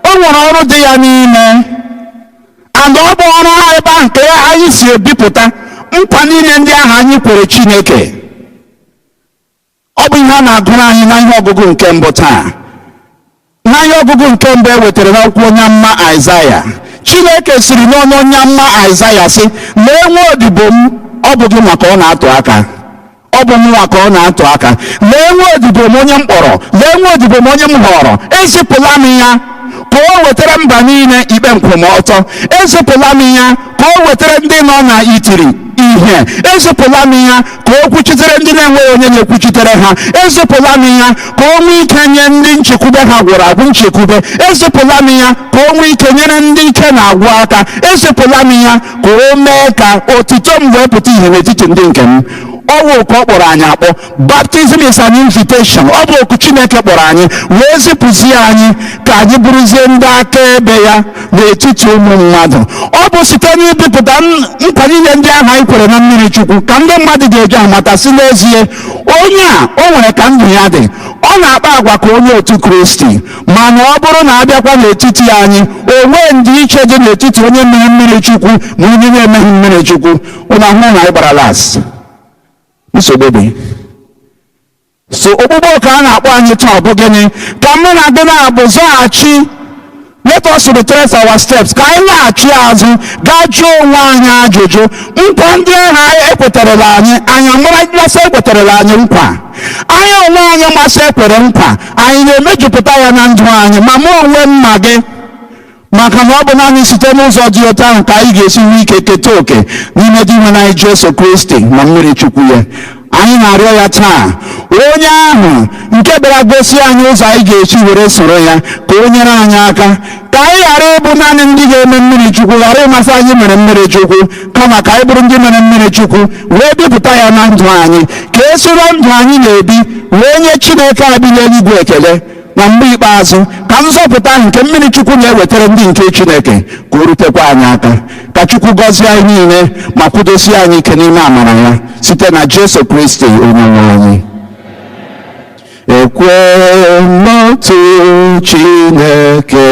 O nwere ọrụ dị ya n'ime, and ọ bụ ọrụ ebe ahụ nke anyị si ebipụta nkwa niile ndị ahụ anyị kwere Chineke. Ọ bụ ihe a na-agụrụ anyị na ihe ọgụgụ nke mbụ taa. Na ihe ọgụgụ nke mbụ e wetara n'akwụkwọ onye amụma Aịzaya, Chineke siri n'ọnụ onye amụma Aịzaya sị, "Lee nwa odibo m." Ọ bụ gị maka ọ na-atụ aka, ọ bụ mụnwa ka ọ na-atụ aka. "Lee nwa odibo m onye m kpọrọ, lee nwa odibo m onye m họrọ. Ezipụla m ya ka o wetara mba niile ikpe nkwụmọtọ. Ezipụla m ya ka o wetara ndị nọ na itiri ihe. Ezipụla m ya ka o kwuchitere ndị na-enweghị onye na-ekwuchitere ha. Ezipụla m ya ka o nwee ike nye ndị nchekwube ha gwụrụ agwụ nchekwube. Ezipụla m ya ka o nwee ike nyere ndị ike na-agwụ aka. Ezipụla m ya ka o mee ka otuto m wee pụta ihe n'etiti ndị nke m." Ọ bụ oku ọ kpọrọ anyị akpọ. Baptism is an invitation. Ọ bụ oku Chineke kpọrọ anyị wee zipụzie anyị ka anyị bụrụzie ndị akaebe ya n'etiti ụmụ mmadụ. Ọ bụ site n'ibipụta nkwa niile ndị ahụ anyị kwere na mmiri Chukwu ka ndị mmadụ ga-eji amata si n'ezie, onye a, o nwere ka ndụ ya dị, ọ na-akpa agwa ka onye otu Kristi. Mana ọ bụrụ na abịakwa n'etiti anyị, o nwee ndịiche dị n'etiti onye mere mmiri Chukwu na onye na-emeghị mmiri Chukwu, ụlọ ahụ na anyị gbara las, nsogbu dị. So okpukpe oku a na-akpọ anyị taa ọ bụ gịnị? Ka mụ na gị na-abụ zọghachi. Let us retrace our steps, ka anyị laghachi azụ, gaa jụọ onwe anyị ajụjụ: nkwa ndị ahụ anyị ekwetarala anyị, anyị amarasị ekwetarala anyị nkwa? Anyị onwe anyị masị ekwere nkwa, anyị na-emejupụta ya na ndụ anyị, ma mụ onwe m ma gị? Maka na ọ bụ naanị site n'ụzọ dị otu ahụ ka anyị ga-esi nwee ike keta oke n'ime Dinwenụ anyị Jesu Kristi na mmiri Chukwu ya. Anyị na-arịọ ya taa, onye ahụ nke bịara gosi anyị ụzọ anyị ga-esi were soro ya, ka o nyere anyị aka ka anyị ghara ịbụ naanị ndị ga-eme mmiri Chukwu, ghara ịmasị anyị mere mmiri Chukwu, kama ka anyị bụrụ ndị mere mmiri Chukwu wee bipụta ya na ndụ anyị, ka e soro ndụ anyị na-ebi wee nye Chineke a bi n'eluigwe ekele. Na mgbe ikpeazụ, ka nzọpụta ahụ nke mmiri Chukwu na-ewetara ndị nke Chineke, ka o rutekwa anyị aka. Ka Chukwu gọzie anyị niile ma kwudosie anyị ike n'ime amara ya, site na Jesu Kristi onye nwe anyị. Ekwe n'otu Chineke.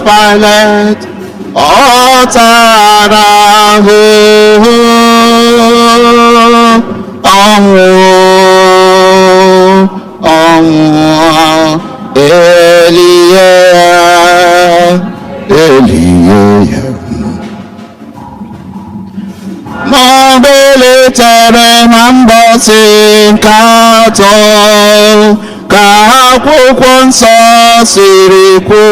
Pilate, ọ tara ahụhụ, ọnwụ, ọnwụ, elie ya, elie ya. Ma ọ bilitere na mbọsị nke atọ, ka akwụkwọ nsọ siri kwuo,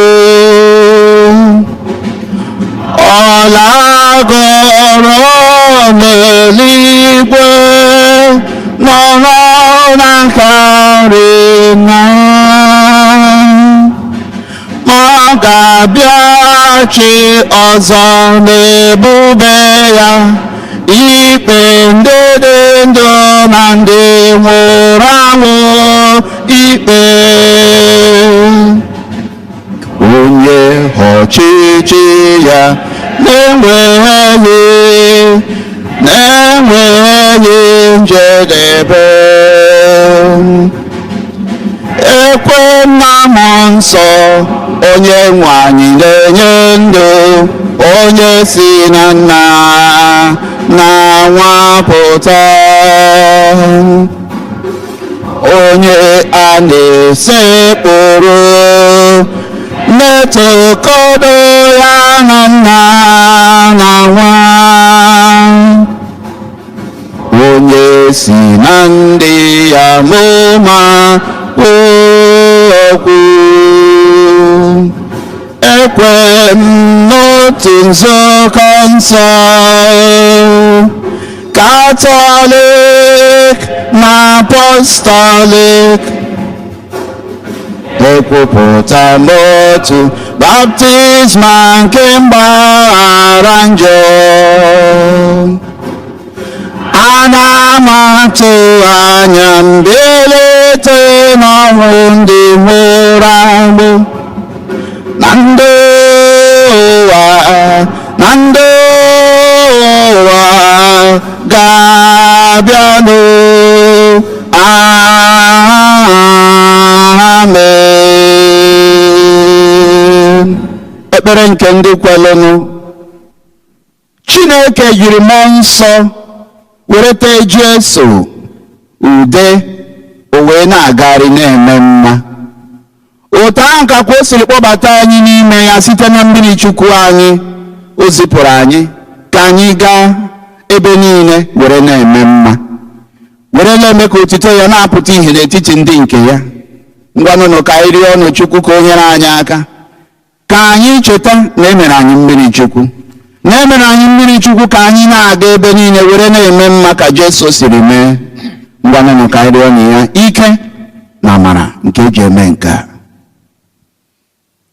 ọ lagoro n'eluigwe, nọrọ n'aka nri nna, ma ọ ga-abịaghachi ọzọ n'ebube ya, ikpe ndị dị ndụ na ndị nwụrụ anwụ ikpe. Onye ọchịchị ya na-enweghị njedebe. Ekwe na mmụọ nsọ, onye nwe anyị na-enye ndụ, onye si na nna na nwa pụta, onye a na-esekpụrụ, na-etokọdo ya na nna na nwa, onye si na ndị amụma kwuo okwu. Ekwe m n'otu nzukọ nsọ Katọlik na Apọstọlik, ekwupụta n'otu baptizma nke mgbaghara njọ. Ana m atụ anya mbilite n'ọnwụ ndị nwụrụ anwụ, na ndụ ụwa, na ndụ ụwa ga-abịanụ. Amen. Ekpere nke ndị kwelụnụ. Chineke jiri mmụọ nsọ were tee Jesu ude, o wee na-agagharị na-eme mma. Otu ahụ ka o siri kpọbata anyị n'ime ya site na mmiri Chukwu anyị, o zipụrụ anyị ka anyị gaa ebe niile were na-eme mma, were na-eme ka otuto ya na-apụta ìhè n'etiti ndị nke ya. Ngwanụnụ, ka anyị rịọ ọnụ Chukwu ka o nyere anyị aka, ka anyị cheta na emere anyị mmiri Chukwu, na emere anyị mmiri Chukwu, ka anyị na-aga ebe niile were na-eme mma ka Jesu siri mee. Ngwanụnụ, ka anyị rịọ ọnụ ya ike na amara nke eji eme nke a.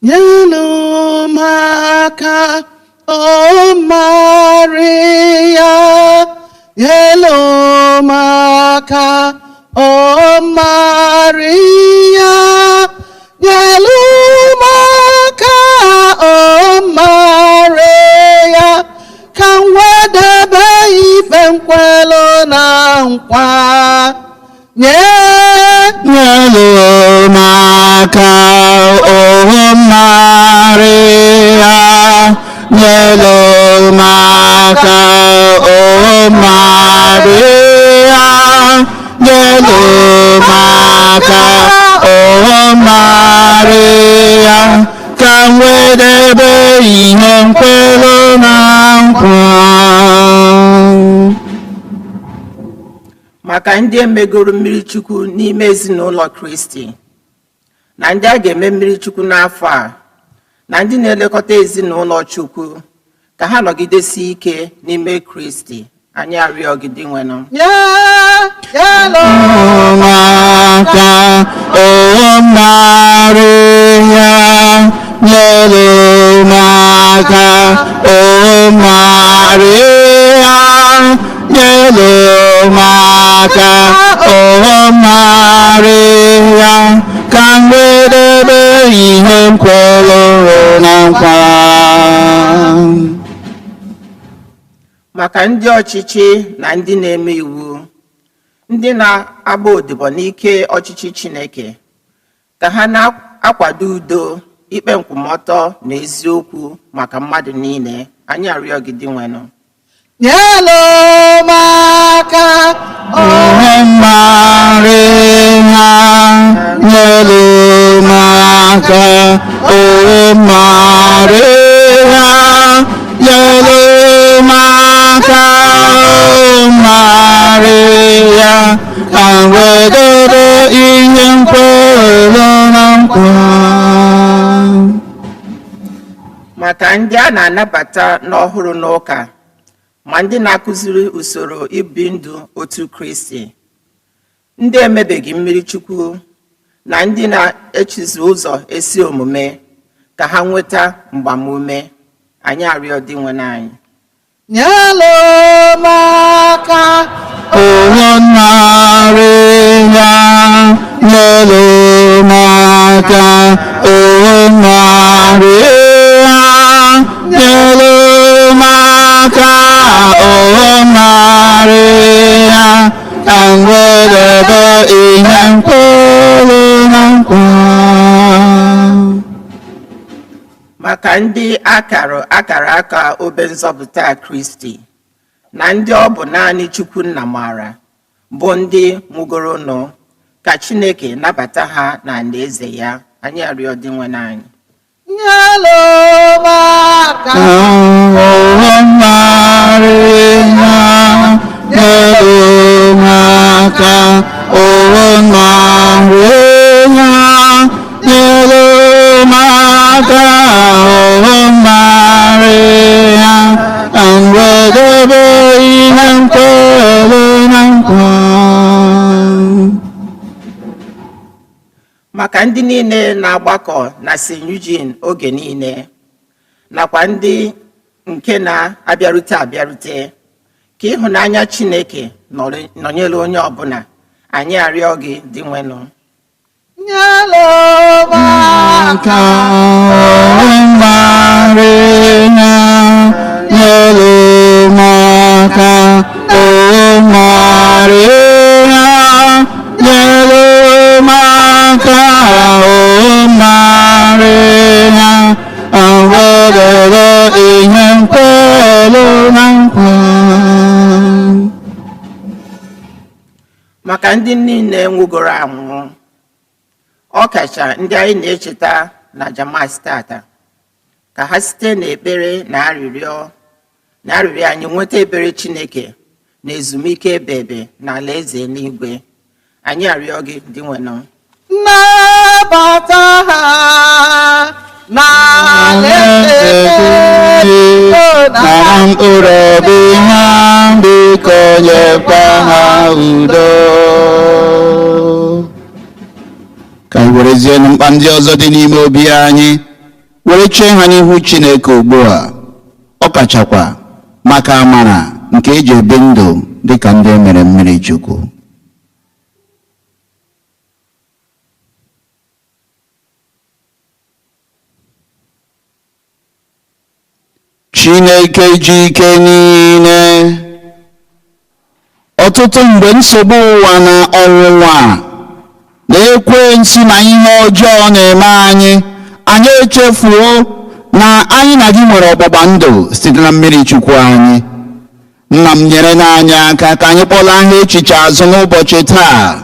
Nyelu m aka, o Maria, nyelu m aka, o Maria, nyelu m aka, o Maria, ka m wedebe ife nkwelu na nkwa nye. Nyelu m aka, o Maria, nyelu m aka, o Maria, nyelu m aka, o Maria, ka m wedebe ihe nkwelu na nkwa. Maka ndị emegoro mmiri Chukwu n'ime ezinụlọ Kristi, na ndị a ga-eme mmiri Chukwu n'afọ a, na ndị na-elekọta ezinụlọ Chukwu, ka ha nọgidesie ike n'ime Kristi, anyị arịọ gị, Dinwenụ. Nye, nyelu M aka, o Maria, nyelu m aka, o Maria, nyelu m aka, o Maria, ka m wedebe ihe m kwelụrụ na nkwa. Maka ndị ọchịchị na ndị na-eme iwu, ndị na-agba odibo n'ike ọchịchị Chineke, ka ha na-akwado udo. Ikpe nkwụmọtọ na eziokwu maka mmadụ niile. Anyị arịọ gị, Dinwenụ. Nyelụ m aka. Ihe Maria, nyere m aka. O Maria, nyere m aka. O Maria, ka m wee debe ihe nkwere na nkwa. Maka ndị a na-anabata n'ọhụrụ n'ụka, ma ndị na-akụziri usoro ibi ndụ otu Kristi, ndị emebeghị mmiri Chukwu na ndị na-echizi ụzọ ezi omume, ka ha nweta mgbamume. Anyị arịọ Dinwenụ anyị. Nyelụ m aka. O Maria, nyere m aka. O Maria, nyere m aka. O Maria, ka m wee debe ihe nkwere na nkwa. Maka ndị akara aka obe nzọpụta Kristi na ndị ọ bụ naanị Chukwu Nna maara, bụ ndị nwụgoronụ, ka Chineke nabata ha na alaeze ya. Anyị arịọ Dinwenụ anyị. Nyelụ m aka. O Maria, nyere m aka. O Maria, nyere m aka. O Maria, ka m wee debe ihe nkwere na nkwa. Maka ndị niile na-agbakọ na St. Eugene oge niile, nakwa ndị nke na-abịarute abịarute, ka ịhụnanya Chineke nọnyere onye ọbụla. Anyị arịọ gị, Dinwenụ. Nyelụ m aka. Maria, nyere m aka. O Maria, nyere m aka. O Maria, awedere ihe nkwere na nkwa. Maka ndị niile nwụgoro anwụ, ọ kacha ndị anyị na-echeta na Jamas tata, ka ha site n'ekpere na arịrịọ anyị nweta ebere Chineke na ezumike ebebe na alaeze eluigwe. Anyị arịọ gị, Dinwenụ. Nnabata ha n'alaeze. Na mkpụrụ obi ha, biko nyekwa ha udo. Ka anyị werezie mkpa ndị ọzọ dị n'ime obi anyị were chee ha n'ihu Chineke ugbu a, ọ kachakwa maka amara nke eji ebi ndụ dịka ndị emere mmiri Chukwu. Chineke ji ike niile, ọtụtụ mgbe nsogbu ụwa na ọnwụnwa na ekwensu na ihe ọjọọ na-eme anyị, anyị echefuo na anyị na gị nwere ọgbụgba ndụ site na mmiri Chukwu anyị. Nna m, nyere n'anyị aka ka anyị kpọla ha echiche azụ n'ụbọchị taa,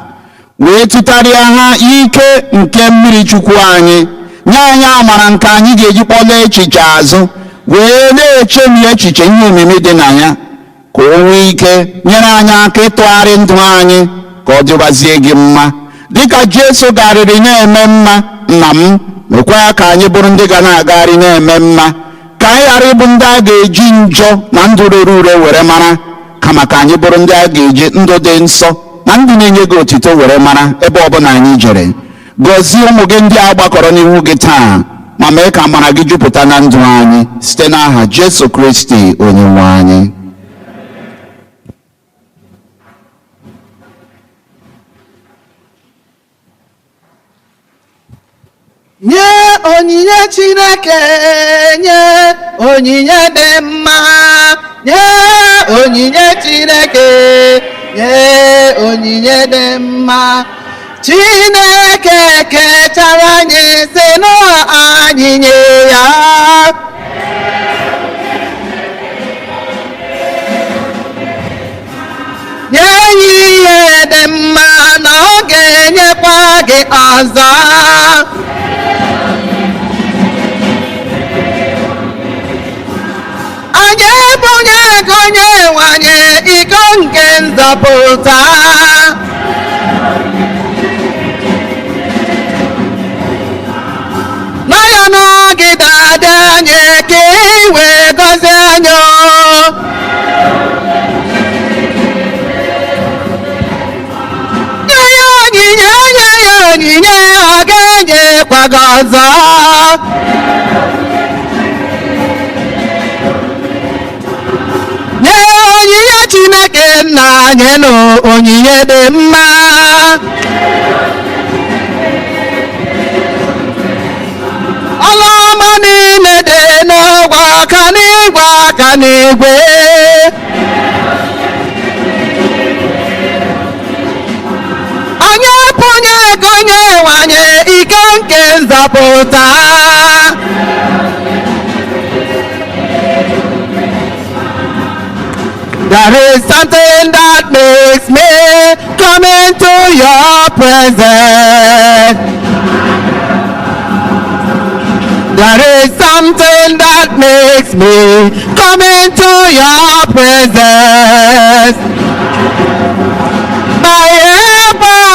wee tụtarịa ha ike nke mmiri Chukwu anyị. Nye anyị amara nke anyị ga-eji kpọla echiche azụ, wee na-echemi echiche ihe omimi dị na ya, ka o nwee ike nyere anyị aka ịtụgharị ndụ anyị ka ọ dịbazie gị mma, dịka Jesu garịrị na-eme mma. Nna m, mekwa ya ka anyị bụrụ ndị ga na-agagharị na-eme mma, ka anyị ghara ịbụ ndị a ga-eji njọ na ndụ rere ure were mara, kama ka anyị bụrụ ndị a ga-eji ndụ dị nsọ na ndụ na-enye gị otito were mara ebe ọbụla anyị jere. Gọzie ụmụ gị ndị a gbakọrọ n'ihu gị taa, ma mee ka amara gị jupụta na ndụ anyị, site n'aha Jesu Kristi onye nwe anyị. Nye onyinye Chineke, nye onyinye dị mma. Nye onyinye Chineke, nye onyinye dị mma. Chineke kechara anyị si na anyị nye ya. Nye ya ihe dị mma na ọ ga-enyekwa gị ọzọ. Anyị ebunye ego onye nwanyị iko nke nzọpụta. Na ya nọgide adị anyị ka i wee gọzie anyị o. Nye ya onyinye, nye ya onyinye, ọ ga-enyekwa gị ọzọ. Nye onyinye Chineke nna anyị nụ onyinye dị mma. Ọlụ ọma niile dị n'ụwa aka n'igwe aka n'igwe. Anyị pụnye ego nye nwanyị ike nke nzọpụta. There is something that makes me come into your presence. There is something that makes me come into your presence. My helper,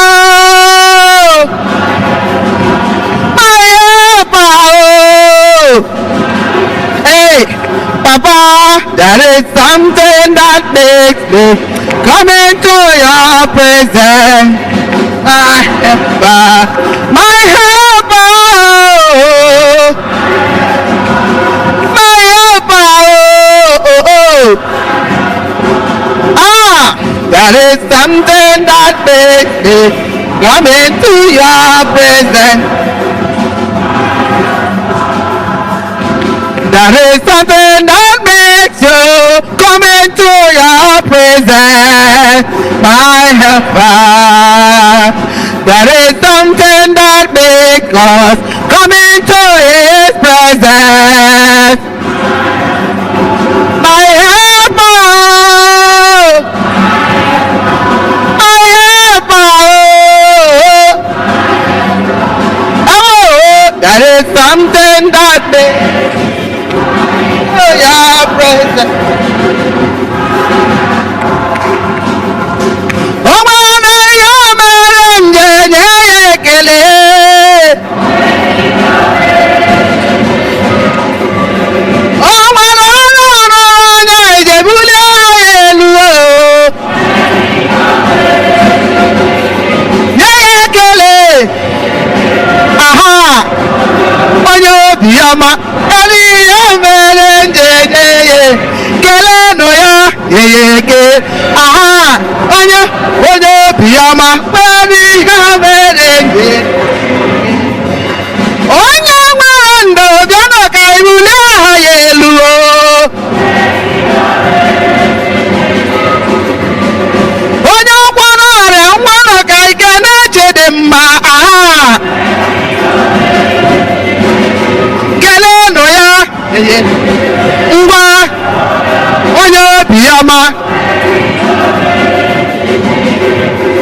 my helper, oh. Hey, Papa, there is something that makes me come into your presence. My helper, my helper, oh. My helper, oh, oh, oh. Ah, there is something that makes me come into your presence. There is something that makes you come into your presence, my helper. There is something that makes us come into his presence, my helper, my helper. Oh, there is something that makes your presence. O nwere ihe mere m ji enye ya ekele. O nwere ọrụ ọrụ onye eji ebulie ya elu o. Nye ya ekele. Aha, onye obiọma, elu ihe mere m ji enye ya kelenụ ya, nye ya ekele. Aha, onye obiọma, elu ihe mere m ji onye nwere ndụ bịanụ ka ibulie aha ya elu o. Onye gwọrọ ọrịa nwanụ ka ike na-eche dị mma. Aha, kelenụ ya, ngwa, onye obiọma,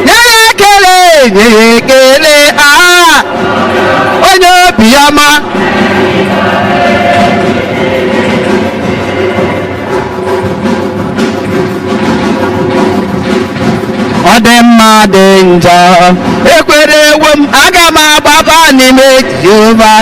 nye ya ekele, nye ya ekele. Aha, onye obiọma. Ọ dị mma dị njọ, ekwere ewo m, aga m agbaba n'ime Jehova.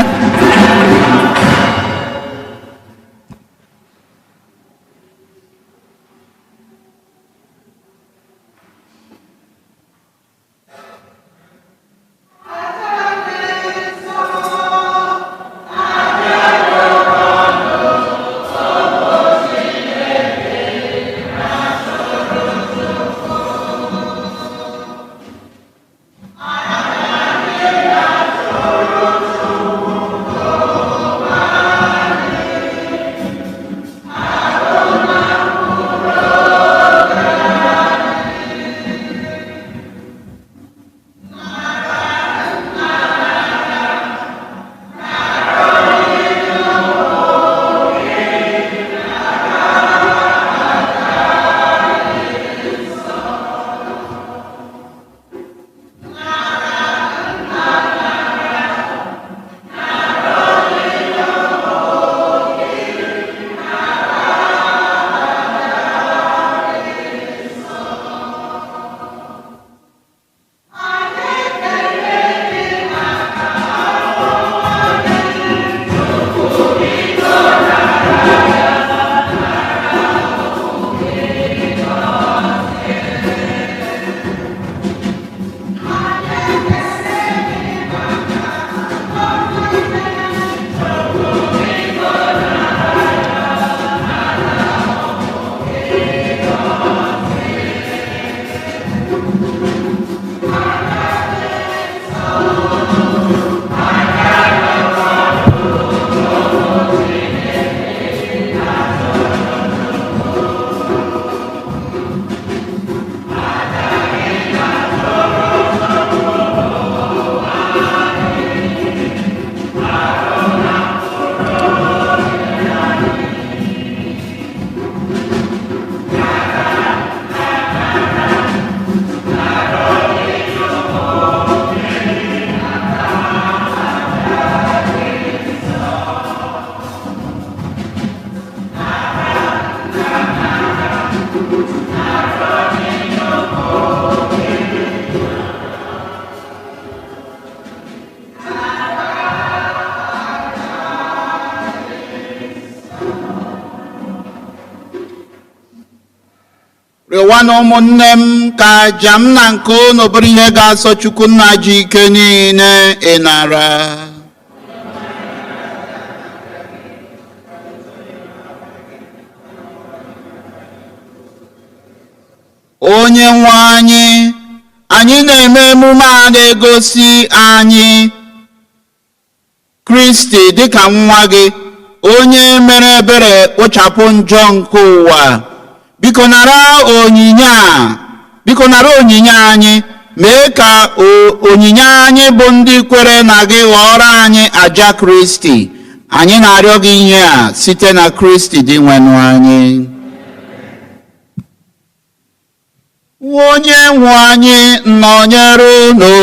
Rịọwanụ ụmụnne m ka aja m na nke unu bụrụ ihe ga-asọ Chukwu nna ji ike niile ịnara. Onye nwe anyị, anyị na-eme emume a na-egosi anyị Kristi dịka nwa gị, onye mere ebere kpochapụ njọ nke ụwa. Biko nara onyinye a, biko nara onyinye anyị, mee ka onyinye anyị bụ ndị kwere na gị ghọọrọ anyị aja Kristi. Anyị na-arịọ gị ihe a site na Kristi Dinwenụ anyị. Onye nwe anyị nọnyere unu.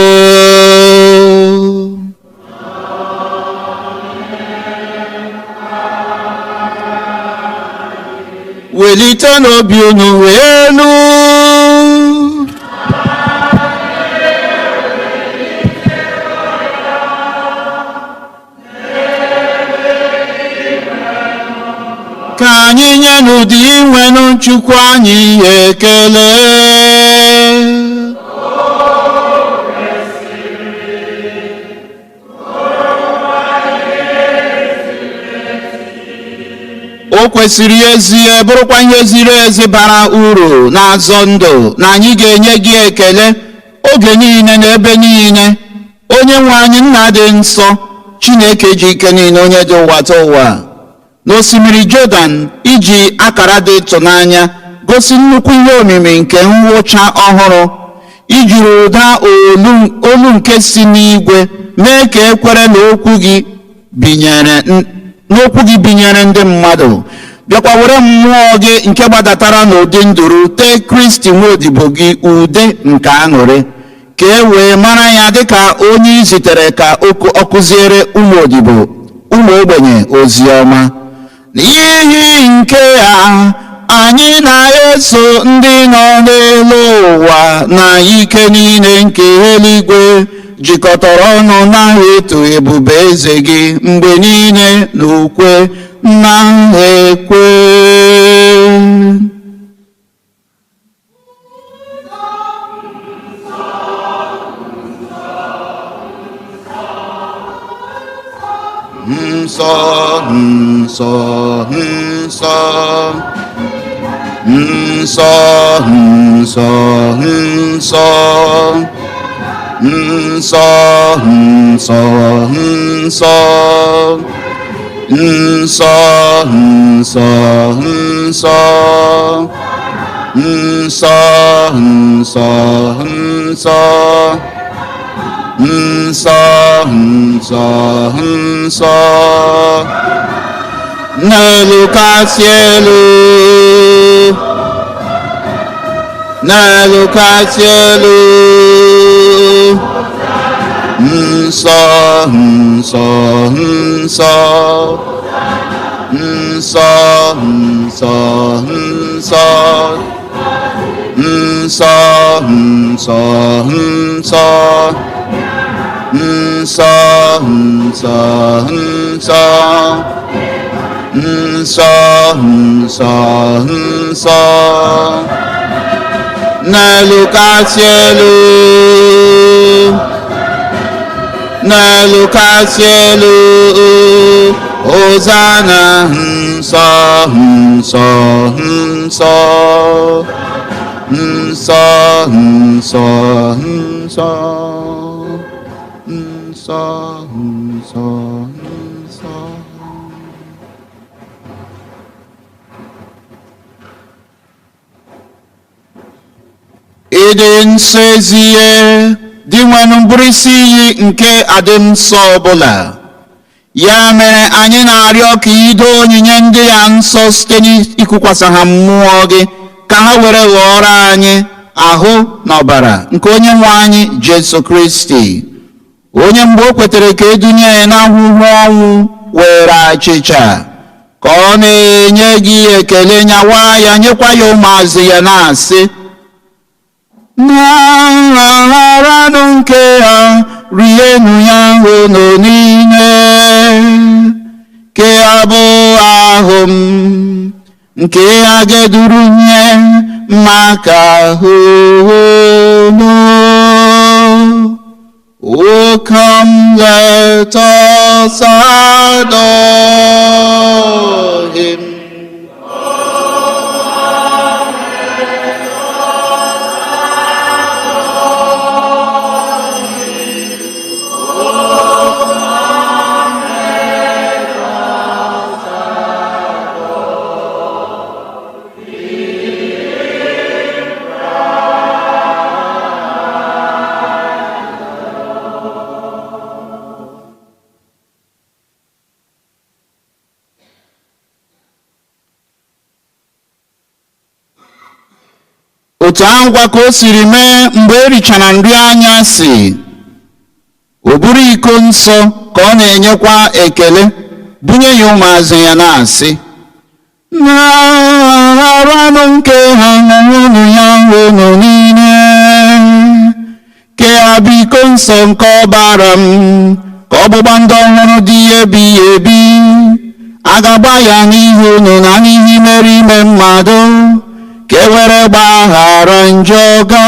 Welite n'obi unu elu. Ka anyị nye n'ụdị inwenụ Chukwu anyị ekele. O kwesịrị ezie bụrụkwa ihe ziri ezi bara uru na-azọ ndụ na anyị ga-enye gị ekele oge niile na ebe niile, onye nwe anyị nna dị nsọ, Chineke ji ike niile, onye dị ụwa ta ụwa. N'osimiri Jọdan, iji akara dị ịtụnanya gosi nnukwu ihe omimi nke ngwụcha ọhụrụ, ijiri ụda olu nke si n'igwe mee ka ekwere na okwu gị binyere ndị mmadụ, bịakwa were mmụọ gị nke gbadatara n'ụdị nduru tee Kristi nwa odibo gị ude nke aṅụrị, ka e wee mara ya dịka onye i zitere ka ọ kụziere ụmụ odibo ụmụ ogbenye ozi ọma. N'ihi nke a, anyị na-eso ndị nọ n'elu ụwa na ike niile nke eluigwe jikọtara ọnụ na-eto ebube eze gị mgbe niile n'ukwe na-ekwe. Nsọ, nsọ, nsọ, nsọ, nsọ, nsọ, nsọ, nsọ, nsọ, nsọ, nsọ, nsọ, nsọ, nsọ, nsọ, nsọ, nsọ, nsọ, n'elu kasị elu, n'elu kasị elu, nsọ, nsọ, nsọ, nsọ, nsọ, nsọ, nsọ, nsọ, nsọ, nsọ, nsọ, nsọ, nsọ, nsọ, nsọ, n'elu kasị elu, n'elu kasị elu, Hosanna, nsọ, nsọ, nsọ, nsọ, nsọ, nsọ, nsọ, nsọ, nsọ. Ịdị nsọ ezie Dinwenụ bụrụ isi iyi nke adịm nsọ ọbụla. Ya mere anyị na-arịọ ka ido onyinye ndị ya nsọ site n'ịkụkwasị ha mmụọ gị, ka ha were ghọọrọ anyị ahụ na ọbara nke onye nwe anyị Jesu Kristi, onye mgbe o kwetere ka edunye ya n'ahụhụ ọnwụ were achịcha. Ka ọ na-enye gị ekele, nyawa ya, nyekwa ya ụmụazụ ya, na-asị: "Naranụ nke a, rienụ ya unu niile. Ke a bụ ahụ m nke a ga-eduru nye maka unu." O come, let us adore him. Otu ahụ kwa ka o siri mee mgbe e richara nri anyasị, o buru iko nsọ, ka ọ na-enyekwa ekele, bunye ya ụmụazụ ya, na-asị: "Naranụ nke a, ṅụọnụ ya unu niile. Ke a bụ iko nsọ nke ọbara m, ka ọgbụgba ndụ ọhụrụ dị ebighị ebi. A ga-agba ya n'ihi unu na n'ihi imerime mmadụ, ka e were gbaghara njọ ga.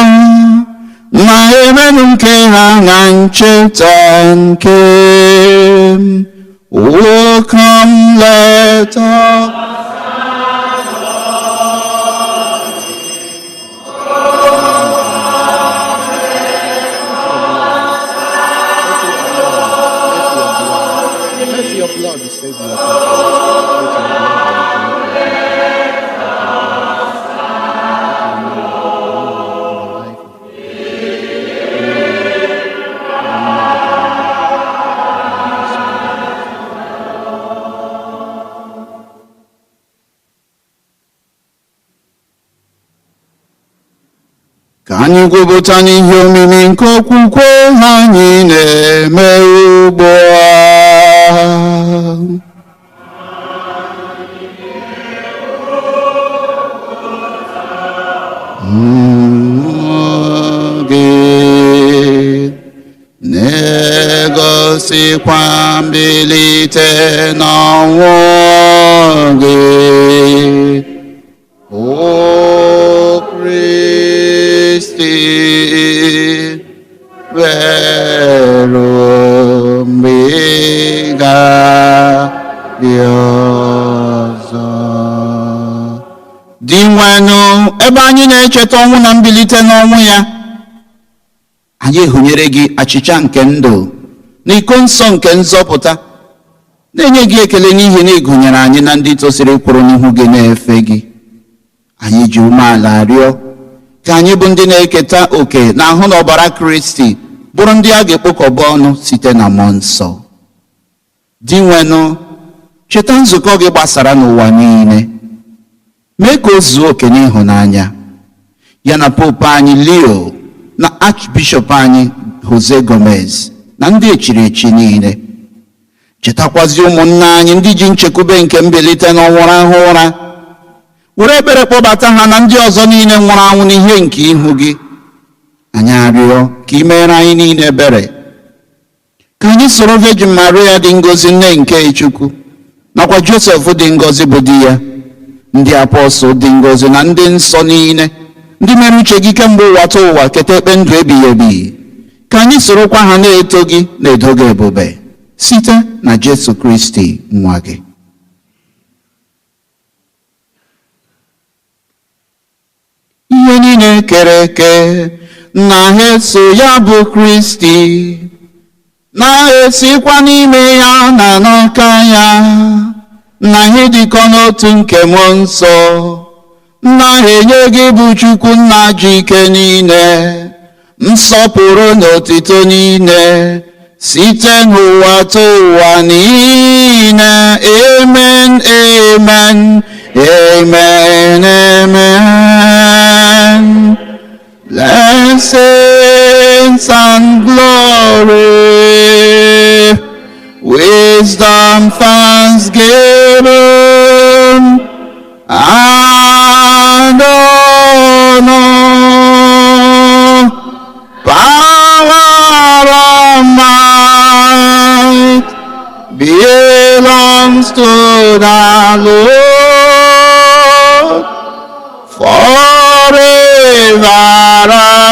Ma emenụ nke a na ncheta nke m." Oh, come, let us. Let your blood save your people. Let your blood redeem your people. Ka anyị kwupụta n'ihe omimi nke okwukwe anyị na-eme ugbu a. Mmụọ gị na-egosikwa mbilite n'ọnwụ gị, O Kristi, ruo mgbe ị ga-abịa ọzọ. Dinwenụ, ebe anyị na-echeta ọnwụ na mbilite n'ọnwụ ya, anyị ehunyere gị achịcha nke ndụ na iko nsọ nke nzọpụta, na-enye gị ekele n'ihi na ị gụnyere anyị na ndị tosiri ịkwụrụ n'ihu gị na-efe gị. Anyị ji umeala rịọ ka anyị bụ ndị na-eketa oke na ahụ na ọbara Kristi bụrụ ndị a ga-ekpokọba ọnụ site na Mmụọ Nsọ. Dinwenụ, cheta nzukọ gị gbasara n'ụwa niile, mee ka o zuo oke n'ịhụnanya ya, na Pope anyị Leo, na Archbishop anyị Jose Gomez, na ndị echiri echi niile. Chetakwazi ụmụnna anyị ndị ji nchekwube nke mbilite n'ọnwụ rahụ ụra, were ekpere kpọbata ha na ndị ọzọ niile nwụrụ anwụ n'ihe nke ihu gị. Anyị arịọ ka ị meere anyị niile ebere, ka anyị soro Virgin Maria dị ngọzi, nne nke Chukwu, nakwa Joseph dị ngọzi bụ di ya, ndị apọstụl dị ngọzi, na ndị nsọ niile ndị mere uche gị kemgbe ụwa ta ụwa, keta ekpe ndụ ebighị ebi. Ka anyị sorokwa ha na-eto gị, na-edo gị ebube, site na Jesu Kristi nwa gị. Ihe niile kere eke na ha eso ya bụ Kristi, na-esikwa n'ime ya na n'aka ya, na ihe dịkọ n'otu nke Mmụọ Nsọ, na enye gị bụ Chukwu Nna ji ike niile, nsọpụrụ na otito niile site n'ụwa ta ụwa niile. Amen, amen, amen, amen. Blessings and glory, wisdom, thanksgiving.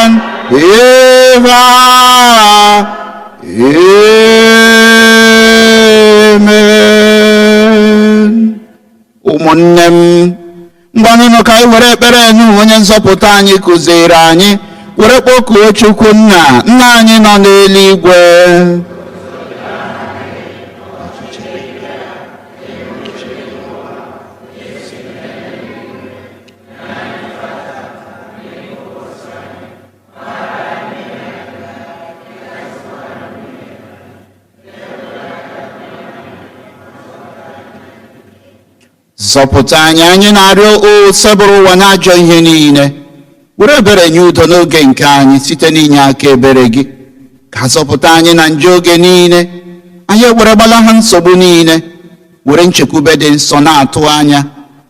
and ever. Amen. Ụmụnne m, ngwanụnụ ka anyị were ekpere nụ onye nzọpụta anyị kụziiri anyị were kpọkuo Chukwu nna nna anyị nọ n'eluigwe. Zọpụta anyị, anyị na-arịọ o sebụrụ ụwa n'ajọ ihe niile, were ebere nye udo n'oge nke anyị site n'inye aka ebere gị. Ka zọpụta anyị na njọ oge niile, anyị ewere gbalaha nsogbu niile, were nchekwube dị nsọ na-atụ anya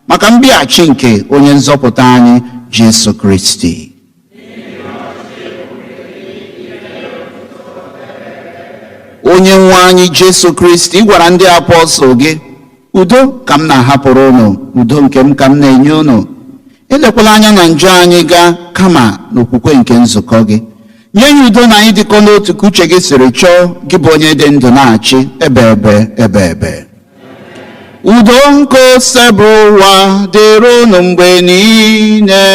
maka mbịaghachi nke onye nzọpụta anyị Jesu Kristi. Onye nwe anyị Jesu Kristi gwara ndị apọstụl gị, udo ka m na-ahapụrụ unu, udo nke m ka m na-enye unu. Elekwala anya na njọ anyị gaa, kama n'okwukwe nke nzukọ gị. Nye ya udo na anyị dịkọ n'otu ka uche gị siri chọọ, gị bụ onye dị ndụ na-achị ebe ebe ebe ebe. Udo nke Osebụrụwa dịrị unu mgbe niile.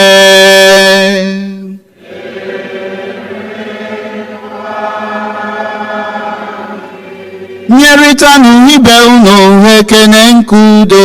Nyerịtanụ ibe unu ekene nke udo.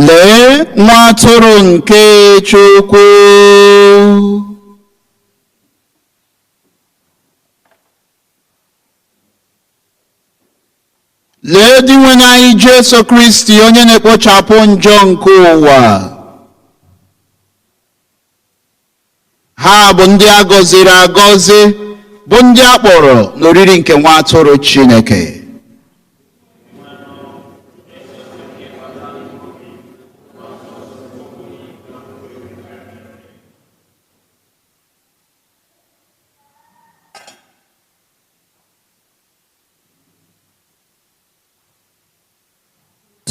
Lee nwa atụrụ nke Chukwu. Lee Dinwenụ anyị Jesu Kristi, onye na-ekpochapụ njọ nke ụwa. Ha bụ ndị a gọziri agọzi, bụ ndị a kpọrọ n'oriri nke nwa atụrụ Chineke.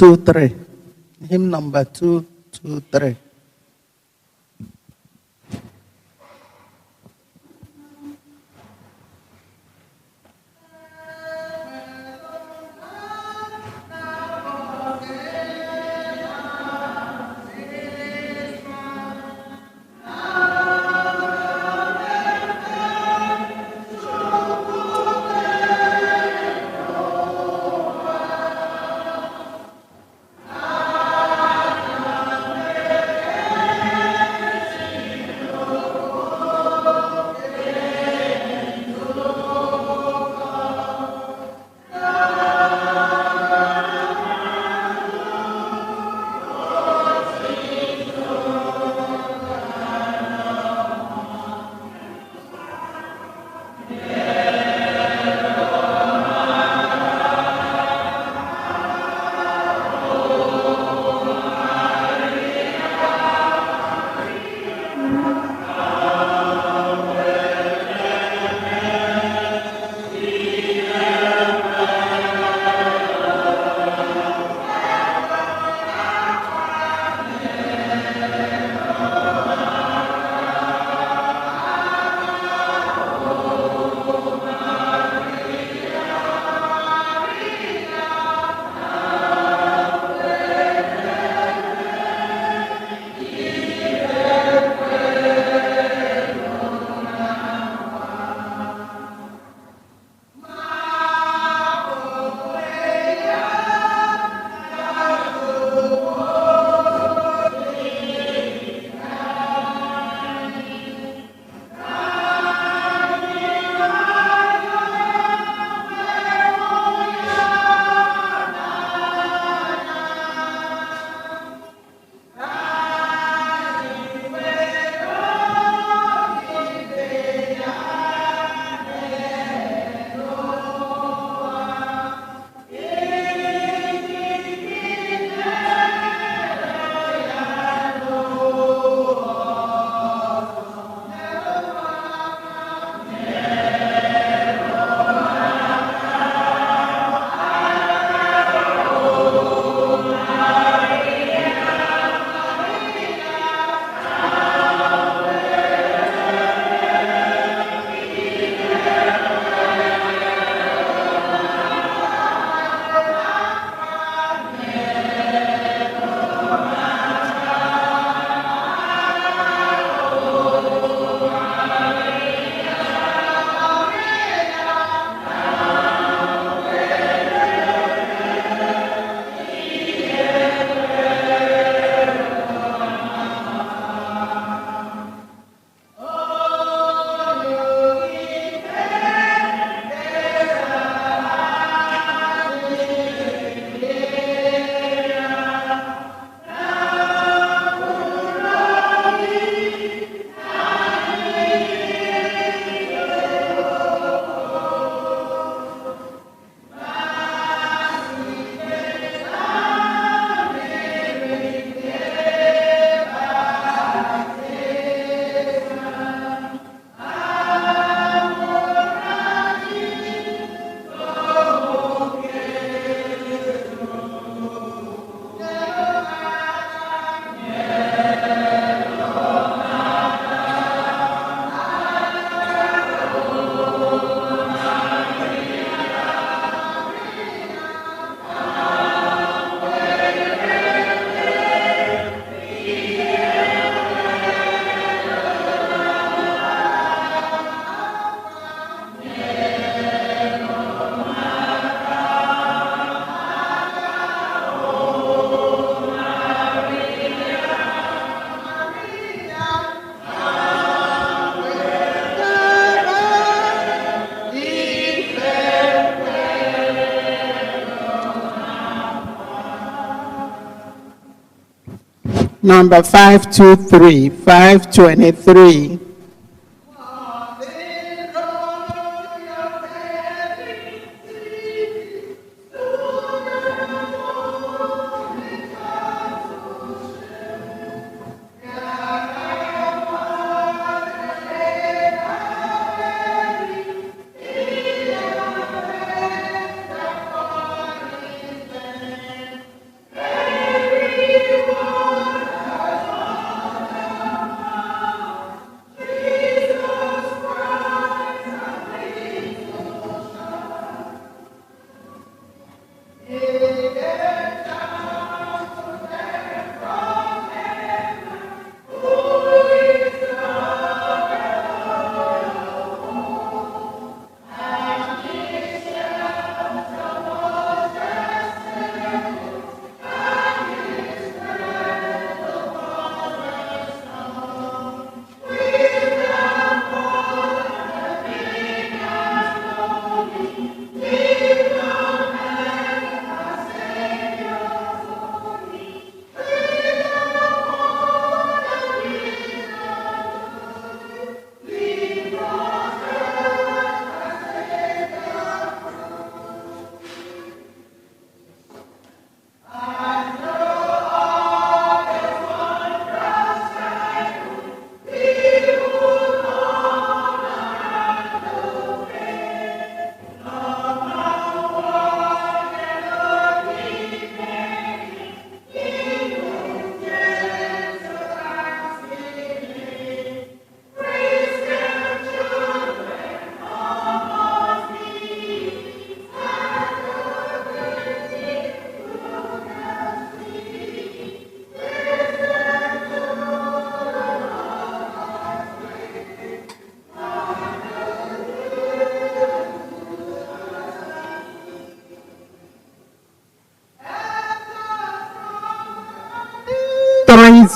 223. Hymn number 223. Number 523, 523.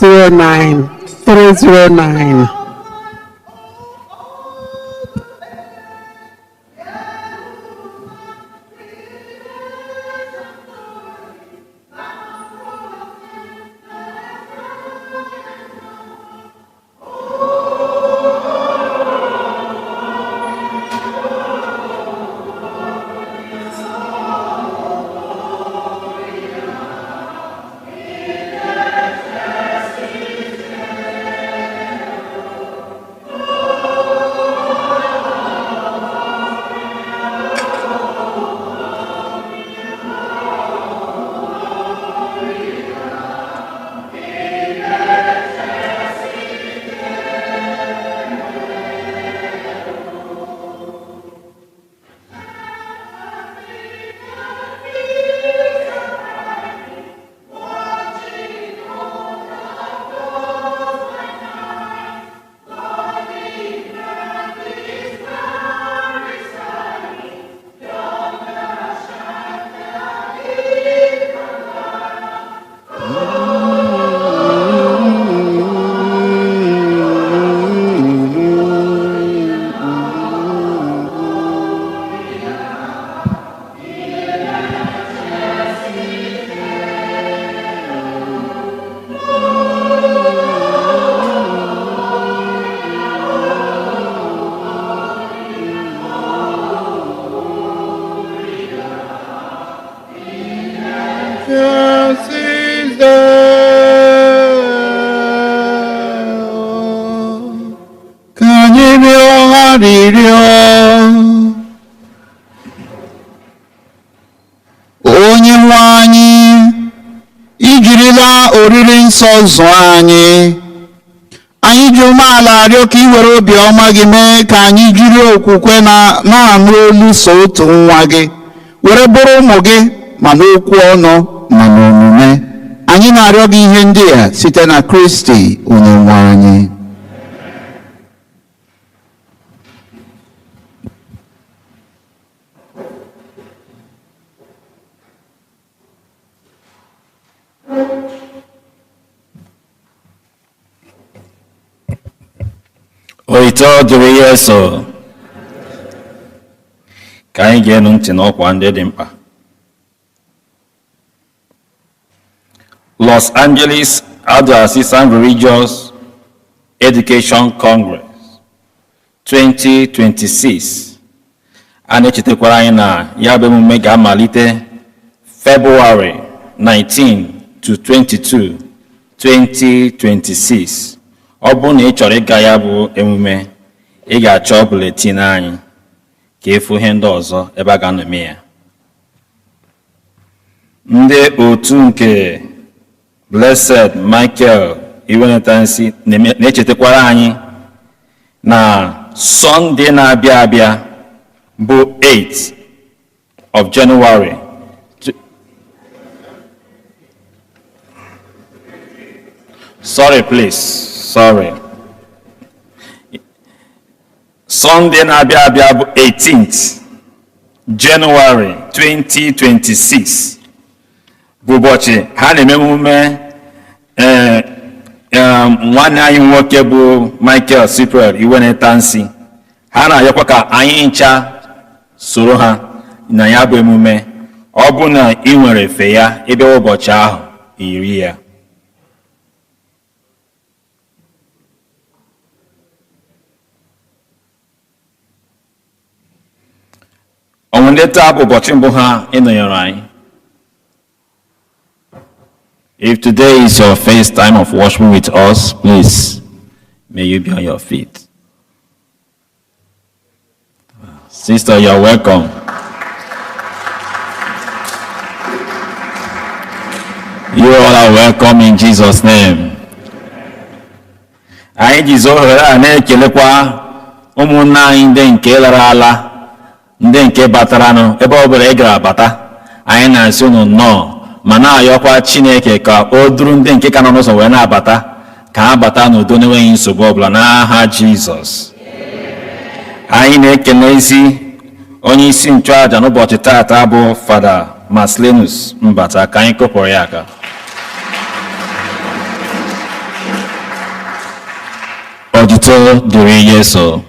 309. 309. Ka anyị rịọ arịrịọ. Onye nwe anyị, ijirila oriri nsọ zụọ anyị. Anyị ji umeala arịọ ka ị were obiọma gị mee ka anyị jiri okwukwe na na-anụ olu so otu nwa gị, were bụrụ ụmụ gị ma n'okwu ọnụ ma n'omume. Anyị na-arịọ gị ihe ndị a site na Kristi onye nwe anyị. Otito dịrị Jesu. Ka anyị ga-enu ntị n'ọkwa ndị dị mkpa. Los Angeles Archdiocese Religious Education Congress 2026 a na-echetakwara anyị na ya bụ emume ga-amalite February 19 to 22, 2026. Ọ bụrụ na ị chọrọ ịga ya bụ emume, ị ga-achọ bulletin anyị ka ịfụ ihe ndị ọzọ ebe a ga-anọ eme ya. Ndị otu nke Blessed Michael Iwenetansi na-echetakwara anyị na Sọnde na-abịa abịa bụ 8 of January, sorry, please, sorry, Sunday na-abịa abịa bụ 18th January 2026 bụ ụbọchị ha na-eme emume nwanne anyị nwoke bụ Michael Cyprian Iwenetansi. Ha na-ayọkwa ka anyị ncha soro ha na ya bụ emume. Ọ bụ na ị nwere efe ya ịbịa ụbọchị ahụ iri ya. Ọnwụ ndị taa bụ ụbọchị mbụ ha ịnọnyere anyị. If today is your first time of worshiping with us, please, may you be on your feet. Sister, you're welcome. You all are welcome in Jesus' name. Anyị jizi ohere a na-ekelekwa ụmụnne anyị ndị nke lara ala, ndị nke bataranụ. Ebe ọ bụla ị gara bata, anyị na-asị unu nnọọ, ma na-ayọkwa Chineke ka o duru ndị nke ka nọ n'ụzọ wee na-abata, ka ha bata n'udo na-enweghị nsogbu ọbụla, n'aha Jizọs. Anyị na-ekele ezi onye isi nchụaja n'ụbọchị taata bụ Fada Marcellinus Mbata. Ka anyị kụpụrụ ya aka. Otito dịrị Jesu.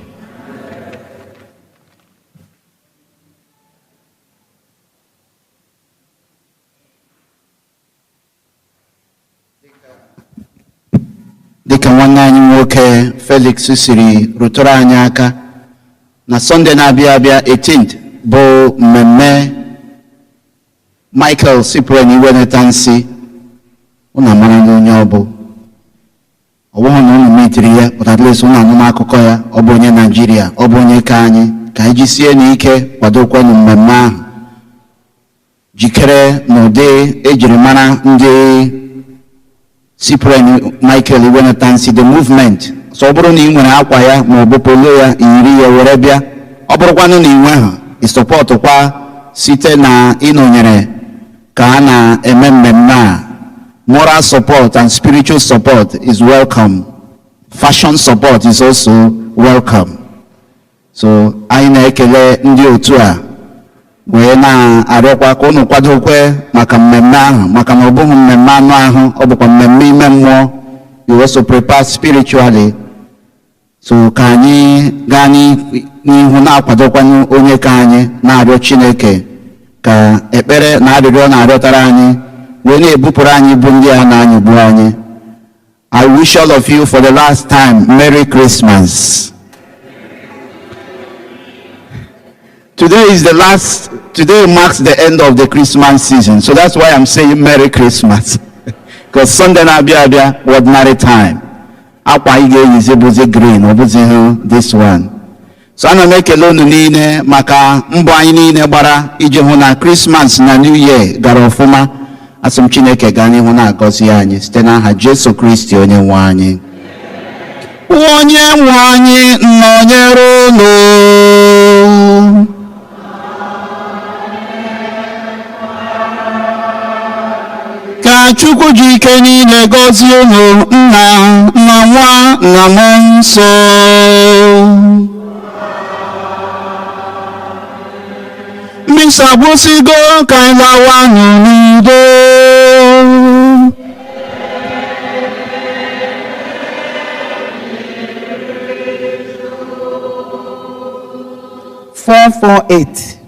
Dịka nwanne anyị nwoke Felix siri rụtụrụ anyị aka na Sọnde na-abịa abịa, 18th, bụ mmemme Michael Cyprian Iweneta Nsi. Unu amara na onye ọ bụ, ọ bụghị na unu metiri ya, but at least unu anụma akụkọ ya. Ọ bụ onye Naijiria, ọ bụ onye ka anyị ka anyị jisie n'ike kwadokwanụ mmemme ahụ, jikere n'ụdị ejiri mara ndị Cyprian Michael Iweneta Nsi, the movement. So ọ bụrụ na ị nwere akwa ya ma ọ bụ polo ya, iyiri ya were bịa. Ọ bụrụkwanụ na ị nweghị, ịsọpọtụkwa site na ịnọnyere ka a na-eme mmemme a. Moral support and spiritual support is welcome. Fashion support is also welcome. So anyị na-ekele ndị otu a wee na-arịọkwa ka unu kwadokwe maka mmemme ahụ, maka na ọ bụghị mmemme anụ ahụ, ọ bụkwa mmemme ime mmụọ. You also prepare spiritually. So ka anyị gaa n'ihu na-akwadokwanye onye ka anyị na-arịọ Chineke ka ekpere na arịrịọ na-arịọtara anyị wee na-ebupụrụ anyị ibu ndị a na-anyịgbu anyị. I wish all of you for the last time, Merry Christmas. Today is the last, today marks the end of the Christmas season. So that's why I'm saying Merry Christmas. Because Sunday na-abịa abịa, ordinary time. Akwa anyị ga-eyizi bụzi green, ọ bụzighị this one. So ana m ekele unu niile maka mbọ anyị niile gbara iji hụ na Christmas na New Year gara ọfụma. Asị m Chineke gaa n'ihu na-agọzi anyị site n'aha Jesu Kristi onye nwe anyị. Onye nwe anyị nọnyere unu. Ka Chukwu ji ike niile gọzie unu, Nna na Nwa na Mmụọ Nsọ. Misa gwụsịgo, ka anyị lawanụ n'udo. 448.